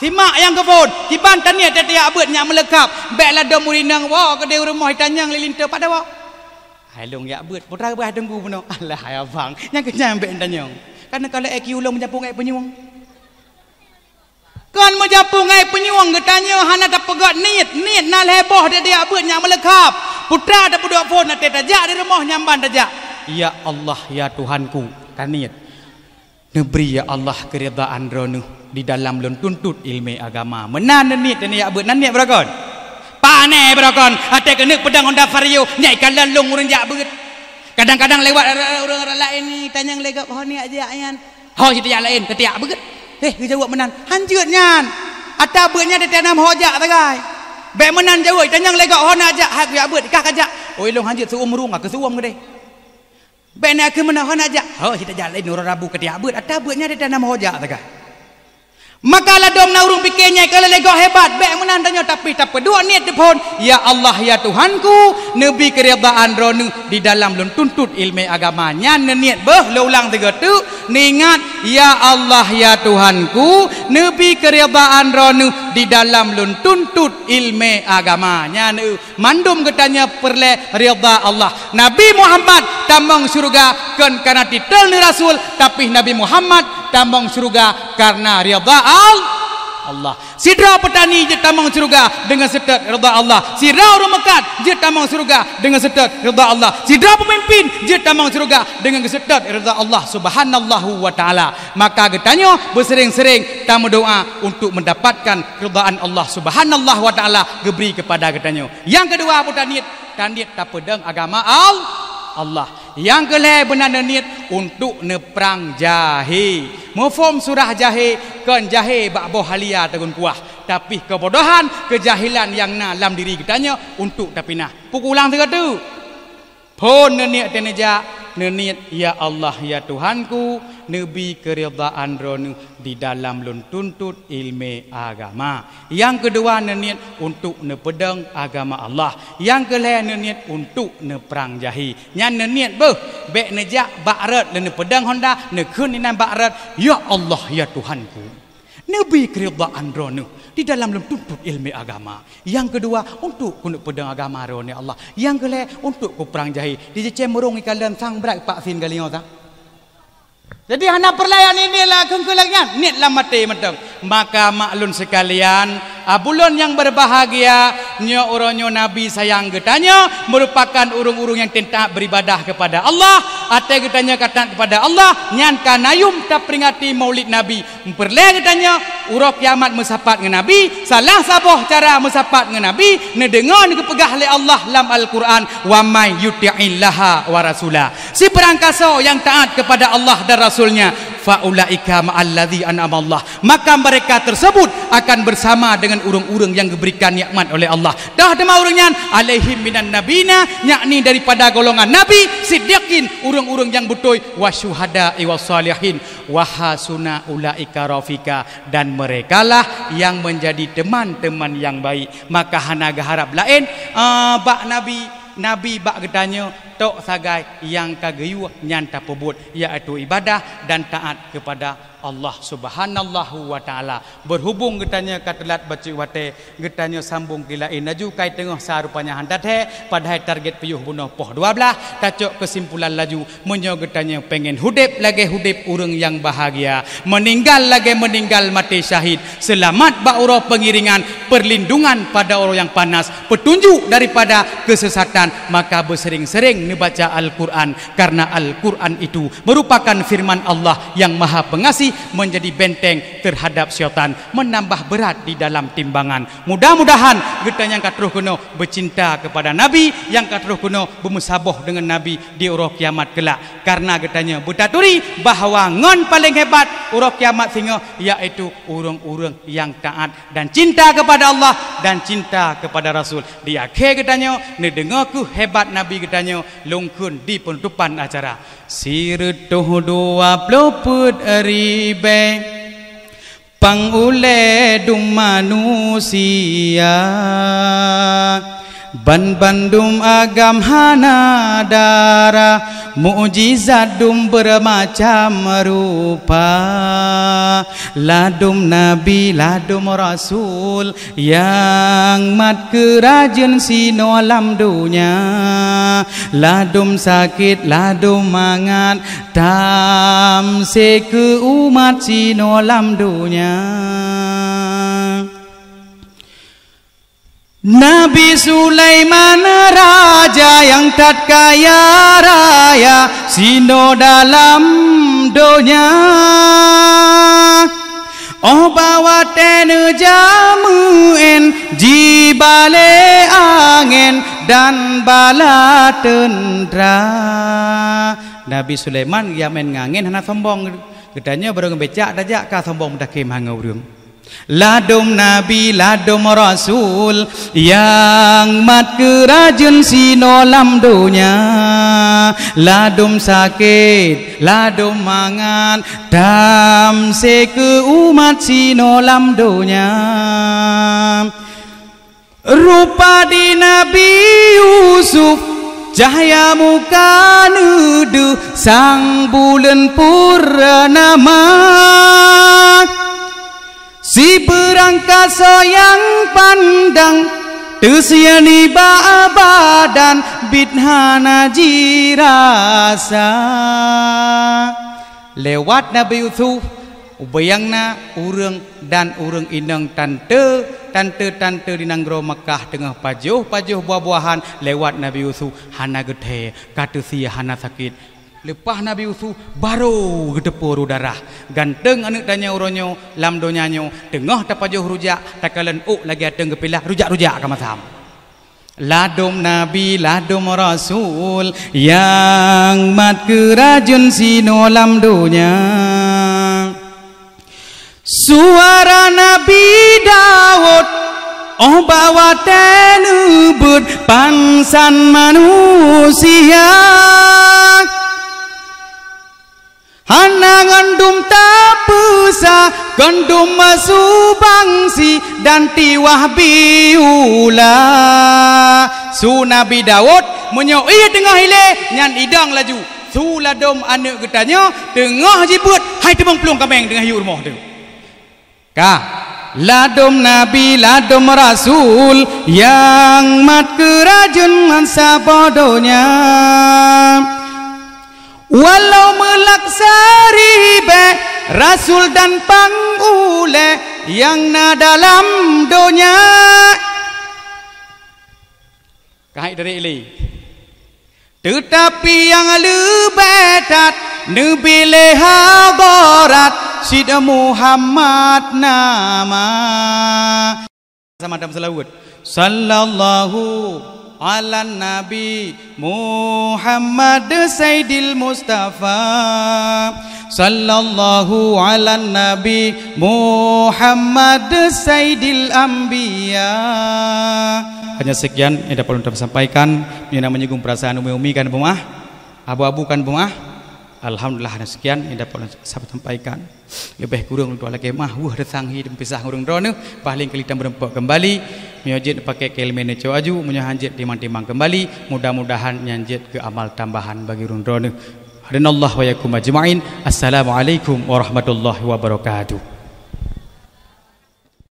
Simak nyang geuphon, kiban taniet teuh tajak beuet nyang meuleukab. Bék ladôm ureuëng inong woe keudeh u rumoh itanyong lé linto, "Pat tawoe?" "Hai lôn jak beuet." "Putra beuet hai teungku bunoe?" "Alah hai abang, nyang keu nyan bék tanyong. Kan ka lheueh I Q lôn meujampung ék peunyueng." Kon meujampung ék peunyueng, geutanyoe hana tapeugét niet, niet na lhée boh di tajak beuet nyang meuleukab. Putra tapeuduek phon até tajak di rumoh nyan ban tajak. Ya Allah, ya Tuhanku, taniet. Neubri ya Allah keuridaan Droeneuh di dalam lôn tuntot iéleumé agama. Meunan niet tajak beuet, na niet beurokon. Pane beurokon, até keuneuk peudong Honda Vario, nyan ikalon lôn ureuëng jak beuet. Kadang-kadang lewat ureuëng laén ni tanyong lé gob, "Ho niet jak nyan?" "Ho cit tajak laén, ka tajak beuet." Eh, geujaweueb meunan, "Han jeuet nyan. Ata beuet nyan teutab na meuho jak sagai." Bék meunan jaweueb, itanyong lé gob, "Ho na jak?" "Hai kujak beuet." "Kah kajak?" "Oh, ilôn han jeuet, seu-uem meurung, keu seu-uem keudeh." "Bék na keu meunan, ho na jak?" "Ho cit tajak laén, uroe Rabu ka tajak beuet, ata beuet nyan teutab na meuho jak sagai." Maka ladôm na ureuëng pike nyan ka lheueh lé gob hebat, bék meunan tanyoe, tapi tapeuduek niet teuphon, "Ya Allah, ya Tuhanku, neubi keuridaan Droeneueh di dalam lôn tuntot iéleumé agama." Nyan neuniet beuh, lôn ulang sigoe teuk, neuingat, "Ya Allah, ya Tuhanku, neubi keuridaan Droeneueh di dalam lôn tuntot iéleumé agama." Nyan, eu, Mandum geutanyoe peureulée ridha Allah. Nabi Muhammad tamong syeuruga kon karna titel neuh rasul, tapi Nabi Muhammad tamong syeuruga karna ridha Al-, Allah. Sidroe peutani jeuet tamong syeuruga deungon seutôt ridha Allah. Sidroe ureuëng meukat jeuet tamong syeuruga deungon seutôt ridha Allah. Sidroe peumimpin jeuet tamong syeuruga deungon geuseutôt ridha Allah Subhanahu wa Ta'ala. Maka geutanyoe beuseuréng-seuréng tameudoá untuk meudapatkan ridhaan Allah Subhanahu wa Ta'ala geubri keupada geutanyoe. Nyang keudua, peue taniet? Taniet tapeudong agama Al-, Allah. Nyang keulhée, beuna neuniet untuk neuprang jahé. Muphom surah jahé, kon jahé bak boh halia teugeun kuah, tapi keubodohan, keujahilan nyang na lam diri geutanyoe untuk tapinah. Peukulang sigoe teuk. Phon neuniet teuh neujak, neuniet, "Ya Allah, ya Tuhanku, neubi keuridhaan Droeneueh di dalam lôn tuntot iéleumé agama." Nyang keudua, neuniet untuk neupeudong agama Allah. Nyang keulhée, neuniet untuk neuprang jahé. Nyan neuniet beuh, bék neujak bak rot lé neupeudong honda, neukheun inan bak rot, "Ya Allah, ya Tuhanku, neubi keuridhaan Droeneueh di dalam lôn tuntot iéleumé agama. Nyang keudua, untuk keuneuk peudong agama Droeneueh, ya Allah. Nyang keulhée, untuk kuprang jahé." Dijicém ureuëng ikalon sang brat pak sin ka lingoe sa. Jadi hana peureulée niet-niet lah, kheun-kheun lagée nyan, niet lam até mantong. Maka maklum sekalian, abulon nyang berbahagia, nyoe uroe nyoe Nabi sayang geutanyoe, merupakan ureuëng-ureuëng nyang taát beribadah kepada Allah, até geutanyoe ka taát kepada Allah, nyan ka na yum taperingati Maulid Nabi. Peureulée geutanyoe uroe kiamat meusapat ngon Nabi, salah saboh cara meusapat ngon Nabi, neudeungoe neugeupeugah lé Allah lam Al-Quran, "Wa may yuti'illaha wa rasula." Sibarang kasoe nyang taát kepada Allah dan Rasul-Nya, "Fa ulaika ma'alladzi an'amallah." Maka mereka tersebut akan bersama dengan ureuëng-ureuëng nyang geuberikan nikmat oleh Allah. Toh teuma ureuëng nyan, "Alaihim minan nabina," yakni daripada golongan nabi, siddiqin, ureuëng-ureuëng nyang beutôi, "wa syuhada'i wa shalihin." "Wa hasuna ulaika rafika," dan merekalah yang menjadi teman-teman yang baik. Maka hana geuharab laén, eh, bak Nabi, Nabi bak geutanyoe, tok sagai nyang ka geuyue nyan tapeubuet, yaitu ibadah dan taat kepada Allah Subhanahu wa Ta'ala. Berhubung geutanyoe ka teulat bacut watée, geutanyoe sambong keu laén laju, kai teungoh sa rupanya han tathée, padahai target piôh bunoe poh dua blaih. Tacok keusimpulan laju, meunyoe geutanyoe pengen hudeb lagée hudeb ureuëng nyang bahagia, meuninggal lagée meuninggal maté syahid, seulamat bak uroe peungiringan, perlindungan pada uroe nyang panas, peutunjuk daripada keusesatan, maka beuseuréng-seuréng neubaca Al-Quran, karna Al-Quran itu merupakan firman Allah yang Maha Pengasih, menjadi benteng terhadap syaitan, menambah berat di dalam timbangan. Mudah-mudahan geutanyoe nyang ka troh keunoe beucinta kepada Nabi, nyang ka troh keunoe beumeusaboh deungon Nabi di uroe kiamat keulak. Karna geutanyoe beutaturi bahwa ngon paleng hebat uroe kiamat singoh, yaitu ureuëng-ureuëng nyang taat dan cinta kepada Allah dan cinta kepada Rasul. Di akhé geutanyoe, neudeungoe kheueh hebat Nabi geutanyoe lôn kheun di peunutupan acara. Sireutôh dua ploh peuet ribée pang ulée dum manusia, banbandum agam hana dara, mukjizat dum beureumacam rupa. Ladum nabi, ladum rasul, nyang mat keurajeuen sinoe lam donya, ladum sakét, ladum mangat, tamsé keu umat sinoe lam donya. Nabi Sulaiman raja nyang that kaya raya sinoe dalam donya. Óh bak watée neujameuén jibalée angén dan bala teuntra. Nabi Sulaiman geujameuén ngon angén hana sombong. Geutanyoe barô ngon becak tajak ka sombong meutakém hana ureuëng. Ladôm nabi, ladôm rasul, nyang mat keurajeuen sinoe lam donya. Ladôm sakét, ladôm mangat, tamsé keu umat sinoe lam donya. Rupa di Nabi Yusuf, cahya muka neudeuh sang buleuen purnama. Sibeurangkasoe nyang pandang, teusie nibak badan, biet hana jirasa. Lewat Nabi Yusuf, ubé nyang na ureuëng dan ureuëng inong tante, tante-tante di nanggroe Makkah teungoh pajoh-pajoh buah-buahan lewat Nabi Yusuf hana geuthée, ka teusie hana sakét. Leupah Nabi Yusuf barô geuteupeue ru darah. Ganteng aneuëk tanyoe uroe nyoe lam donya nyoe teungoh tapajoh rujak, takalon ôk lagée ateueng geupilah, rujak-rujak ka masam. Ladôm nabi, ladôm rasul, nyang mat keurajeuen sinoe lam donya. Suara Nabi Daud, óh bak watée neubeuet pansan manusia. Hana ngon dum tapeusa, kon dum meusubangsi dan tiwah biula. Su Nabi Daud, meunyoe ie teungoh ilée, nyan idong laju. Su ladôm aneuëk geutanyoe teungoh jibeuet, hai teumeung plueng kaméng teungoh yue rumoh teuh. Ka, ladôm nabi, ladôm rasul, nyang mat keurajeuen ngon saboh donya. Walau meulaksa ribée rasul dan pang ulée nyang na dalam donya. Keuhai dari ilée. Teutapi nyang leubeh that neubi lé hadharat Sidina Muhammad nama. Sama-sama seulaweuet. Sallallahu ala nabi Muhammad Sayyidil Mustafa. Sallallahu ala nabi Muhammad Sayyidil anbiya. Hanya sekian yang dapat ulôn sampaikan. Meunyoe na menyinggung perasaan umi-umi kan beumah, abu-abu kan beumah. Alhamdulillah, hanya sekian yang dapat ulôn sampaikan. Leubeh kureueng lôn tuan lakée meuah, weueh reusang hi teupisah ureuëng droeneuh, paléng kali tameureumpok keumbali. Meunyoe jeuet pakai keuileumén neucok aju, meunyoe han jeuet timang-timang keumbali, mudah-mudahan nyan jeuet keu amal tambahan bagi ureuëng droeneuh. Hadanallahu wa iyyakum ajma'in. Assalamualaikum warahmatullahi wabarakatuh.